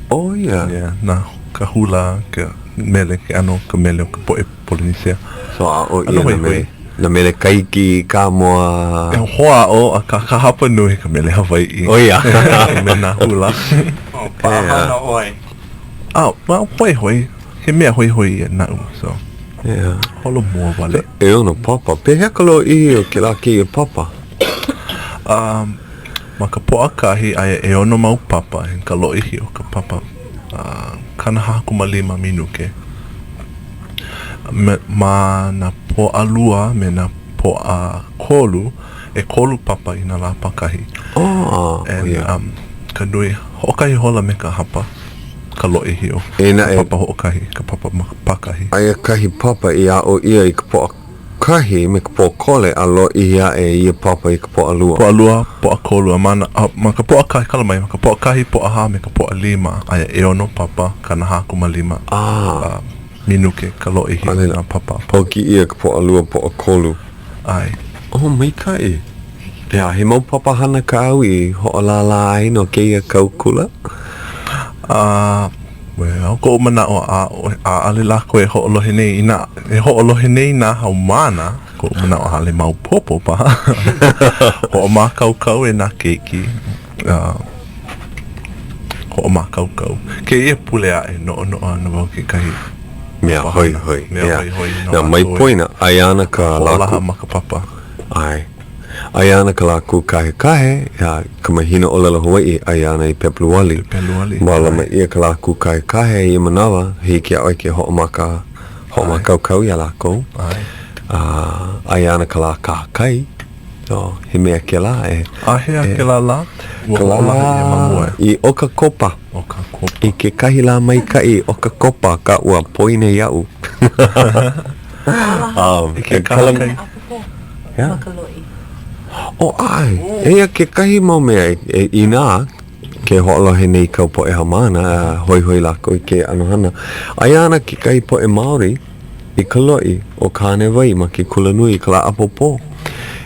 Oh, yeah. Yeah, na ka hula, ka mele, ke ʻano ka mele o ka poʻe Polenesia. So, aʻo ʻia nā mele, nā mele Kahiki, Kāmoa. E hoʻāʻo, akā ka hapa nui ka mele Hawaiʻi. Oh, yeah. Me nā hula. Oh, paʻahana ʻoe. Oh, well, hoihoi. He mea hoihoi ia naʻu, so. Yeah. Holomua wale. ʻEono papa. Pehea ka lōʻihi o kēlā kēia papa? Um, ma ka Pōʻakahi, aia ʻeono mau papa i ka lōʻihi o ka papa uh, 45 minuke. Me, ma nā Pōʻalua me nā Pōʻakolu, ʻekolu papa i nā lā pākahi. Oh, And, yeah. um, ka nui, hoʻokahi hola me ka hapa. ka lōʻihi o E naʻe, ka papa hoʻokahi, ka papa pākahi. Aia kahi papa i aʻo ʻia i ka Pōʻakahi. Pōʻakahi me ka pōkole a lōʻihi aʻe ia papa i ka Pōʻalua. Pōʻalua, Pōʻakolu, a ma nā, a ma ka Pōʻakahi, kala mai, ma ka Pōʻakahi, Pōʻahā, me ka Pōʻalima, aia ʻeono papa, 45. Ah. Minuke ka lōʻihi o nā papa a pau. Hoki ʻia ka Pōʻalua, Pōʻakolu. ʻAe. Oh, maikaʻi. Ea, he mau papahana kāu i hoʻolālā ai no kēia kau kula? A, well, koʻu manaʻo, ʻaʻole lākou e hoʻolohe nei inā e hoʻolohe nei nā haumāna, koʻu manaʻo ʻaʻole maopopo paha. Hoʻomākaukau e nā keiki. Hoʻomākaukau. Kēia pule aʻe, noʻonoʻo ana wau kekahi mea hoihoi. Mea hoihoi no Nā mai poina, aia ana ka lā. Hoʻolaha ma ka papa. ʻAe. Aia ana ka lā kūkahekahe, ʻeā, ka mahina ʻōlelo Hawaiʻi, aia ana i Pepeluali. Pepeluali. Mālama ʻia ka lā kūkahekahe i ia manawa, hiki iā ʻoe ke hoʻomaka, hoʻomākaukau iā lākou. ʻAe. A aia ana ka lā kahakai. Oh, he mea kēlā e. Āhea kēlā lā? Ua hoʻolaha ʻia ma mua. I ʻOkakopa. ʻOkakopa. I kekahi lā maikaʻi ʻOkakopa ka ua poina iaʻu. I ke kahakai. Yeah. Oh, ʻae. Eia kekahi mau mea e, inā ke hoʻolohe nei kau poʻe haumāna, a hoihoi lākou i kēia ʻano hana. Aia ana kekahi poʻe Maori i ka loʻi ʻo Kānewai ma ke kulanui i ka lā ʻapōpō.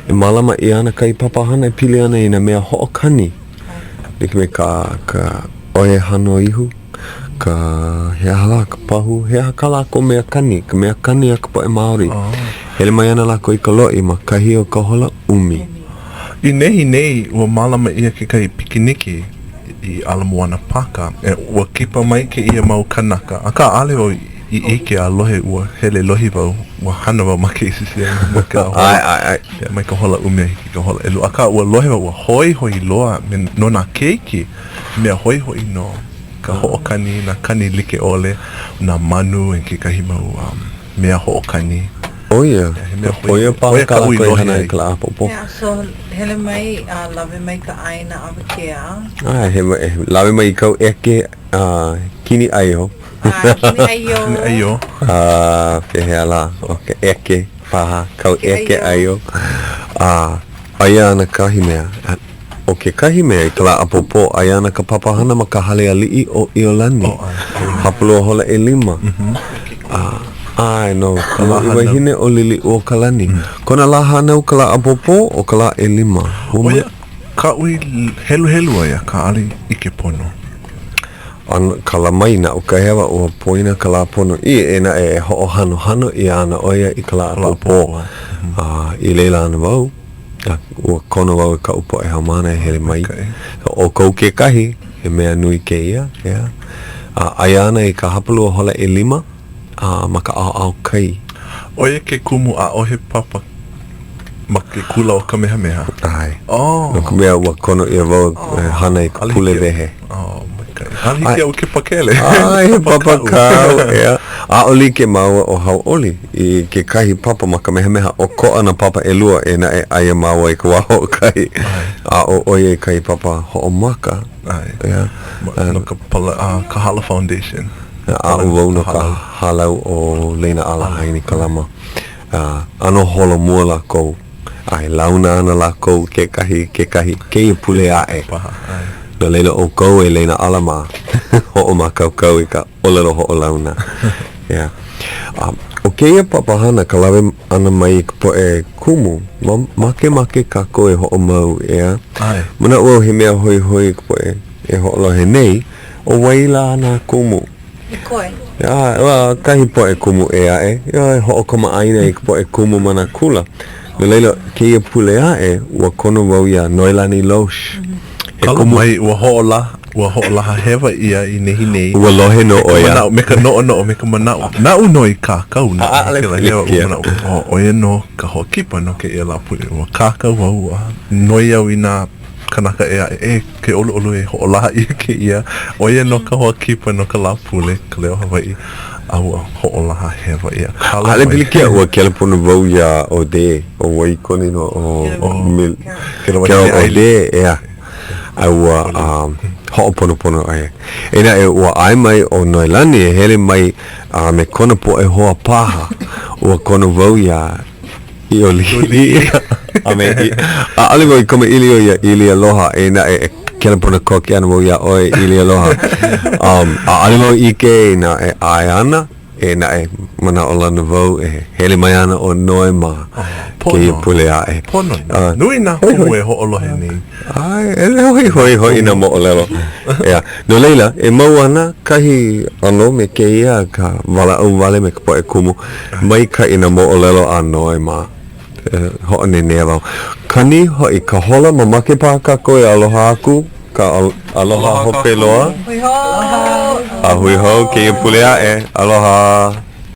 E mālama ʻia ana kahi papahana e pili ana i nā mea hoʻokani, like me ka ka ʻoe hano ihu, ka he aha lā, ka pahu, he aha kā lākou mea kani, ka mea kani a ka poʻe Maori. Hele mai ana lākou i ka loʻi ma kahi o ka hola ʻumi. I nehinei, ua mālama ʻia kekahi pikiniki i Ala Moana Pāka. E, ua kipa mai kēia mau kanaka, akā ʻaʻole wau i ʻike a lohe ua hele lohi wau, ua hana wau ma KCCN mai ka hola, ʻAe, ʻae, ʻae. Yeah, mai ka hola ʻumi a hiki i ka hola ʻelua. Akā, ua lohe wau, ua hoihoi loa me, no nā keiki, mea hoihoi nō ka hoʻokani, nā kani like ʻole, nā manu and kekahi mau um, mea hoʻokani. ʻO ia, ʻo ia paha kā lākou e hana ai i ka lā ʻapōpō. Yeah, so hele mai a lawe mai ka ʻaina awakea. ʻAe, he, he lawe mai i kau ʻeke a kini ʻaio. ʻAe, kini ʻaio. Kini ʻaio. A pehea lā, ʻo ka ʻeke paha, kau ʻeke ʻaio. A aia ana kahi mea, ʻo kekahi mea i ka lā ʻapōpō, aia ana ka papahana ma ka hale aliʻi ʻo ʻIolani, hapalua hola ʻelima. A, ʻae, no ka mōʻī wahine ʻo Liliʻuokalani. Kona lā hānau ka lā ʻapōpō, ʻo ka lā ʻelima. ʻO ia kaʻu i heluhelu ai, akā ʻaʻole i ʻike pono. A kala mai naʻu ka hewa ua poina ka lā ponoʻī, eia naʻe e hoʻohanohano ʻia ana ʻo ia i ka lā ʻapōpō. A i laila ana wau, a ua kono wau i kaʻu poʻe haumāna e hele mai. ʻOukou kekahi, he mea nui kēia, ʻeā. A aia ana i ka hapalua hola ʻelima, a ma ka ʻaoʻao kai. ʻO ia ke kumu ʻaʻohe papa ma ke kula o Kamehameha. ʻAe. Oh. No ka mea, ua kono ʻia wau e hana i ka pule wehe. Oh, maikaʻi. ʻAʻole hiki iaʻu ke pakele. ʻAe, he papa kāu, ʻeā. ʻAʻole like māua ʻo Hauʻoli i kekahi papa ma Kamehameha. ʻOkoʻa nā papa ʻelua, eia naʻe aia māua i ka wā hoʻokahi. Aʻo ʻo ia i kahi papa hoʻomaka. ʻAe. ʻEā. No ka pala, Kahala Foundation. Aʻo wau no ka hālau ʻo Leinaʻala Hainikalama. A ʻano holomua lākou, a e launa ana lākou kekahi i kekahi kēia pule aʻe. No laila ʻoukou e Leinaʻala mā, hoʻomākaukau i ka ʻōlelo hoʻolauna. Yeah. A ʻo kēia papahana ka lawe ʻana mai i ka poʻe kumu, ma, makemake kākou e hoʻomau, ʻeā? Manaʻo au he mea hoihoi i ka poʻe e hoʻolohe nei, ʻo wai lā nā kumu? I koe. A, ua kahi poʻe kumu ʻē aʻe, e hoʻokamaʻāina i ka poʻe kumu ma nā kula. No laila, kēia pule aʻe, ua kono wau iā Noelani Loesch. He kumu. Kala mai, ua hoʻolaha, ua hoʻolaha hewa ʻia i nehinei. Ua lohe nō ʻo ia. Me ka noʻonoʻo, me ka manaʻo. Naʻu nō i kākau, naʻu kēlā hewa, ua manaʻo, oh, ʻo ia nō ka hoʻokipa no kēia lāpule. Ua kākau au, a noi au i nā kanaka ʻē aʻe, e, ke ʻoluʻolu e hoʻolaha ʻia kēia, ʻo ia nō ka hoa kipa no ka Lāpule, ka Leo Hawaiʻi, a ua hoʻolaha hewa ʻia. Kala ʻAʻole mai. pilikia, ua kelepona wau iā Ode, ʻo wai kona inoa, ʻo Mil, Kela wahine Carol ʻaili. Ode, ʻeā. A ua um, hoʻoponopono ʻo ia. Eia naʻe, ua ʻae mai ʻo Noelani e hele mai a me kona poʻe hoa paha. Ua kono wau iā. ʻIoliʻi a me ʻaʻole wau i kamaʻilio iā ʻIlialoha, eia naʻe e kelepona koke ana wau iā ʻoe ʻIlialoha. Um, ʻaʻole wau ʻike inā e ʻae ana, eia naʻe manaʻolana wau e hele mai ana ʻo Noe ma kēia pule aʻe. Pono. Nui nā kumu e hoʻolohe nei. ʻAe, e hoihoi hoʻi nā moʻolelo. ʻEā, no laila, e mau ana kahi ʻano me kēia ka walaʻau wale me ka poʻe kumu maikaʻi nā moʻolelo a Noe mā. E hoʻonenea wau. Kani hoʻi ka hola mamake paha kākou e aloha aku ka aloha hope loa. Hui hou! A hui hou kēia pule aʻe. Aloha!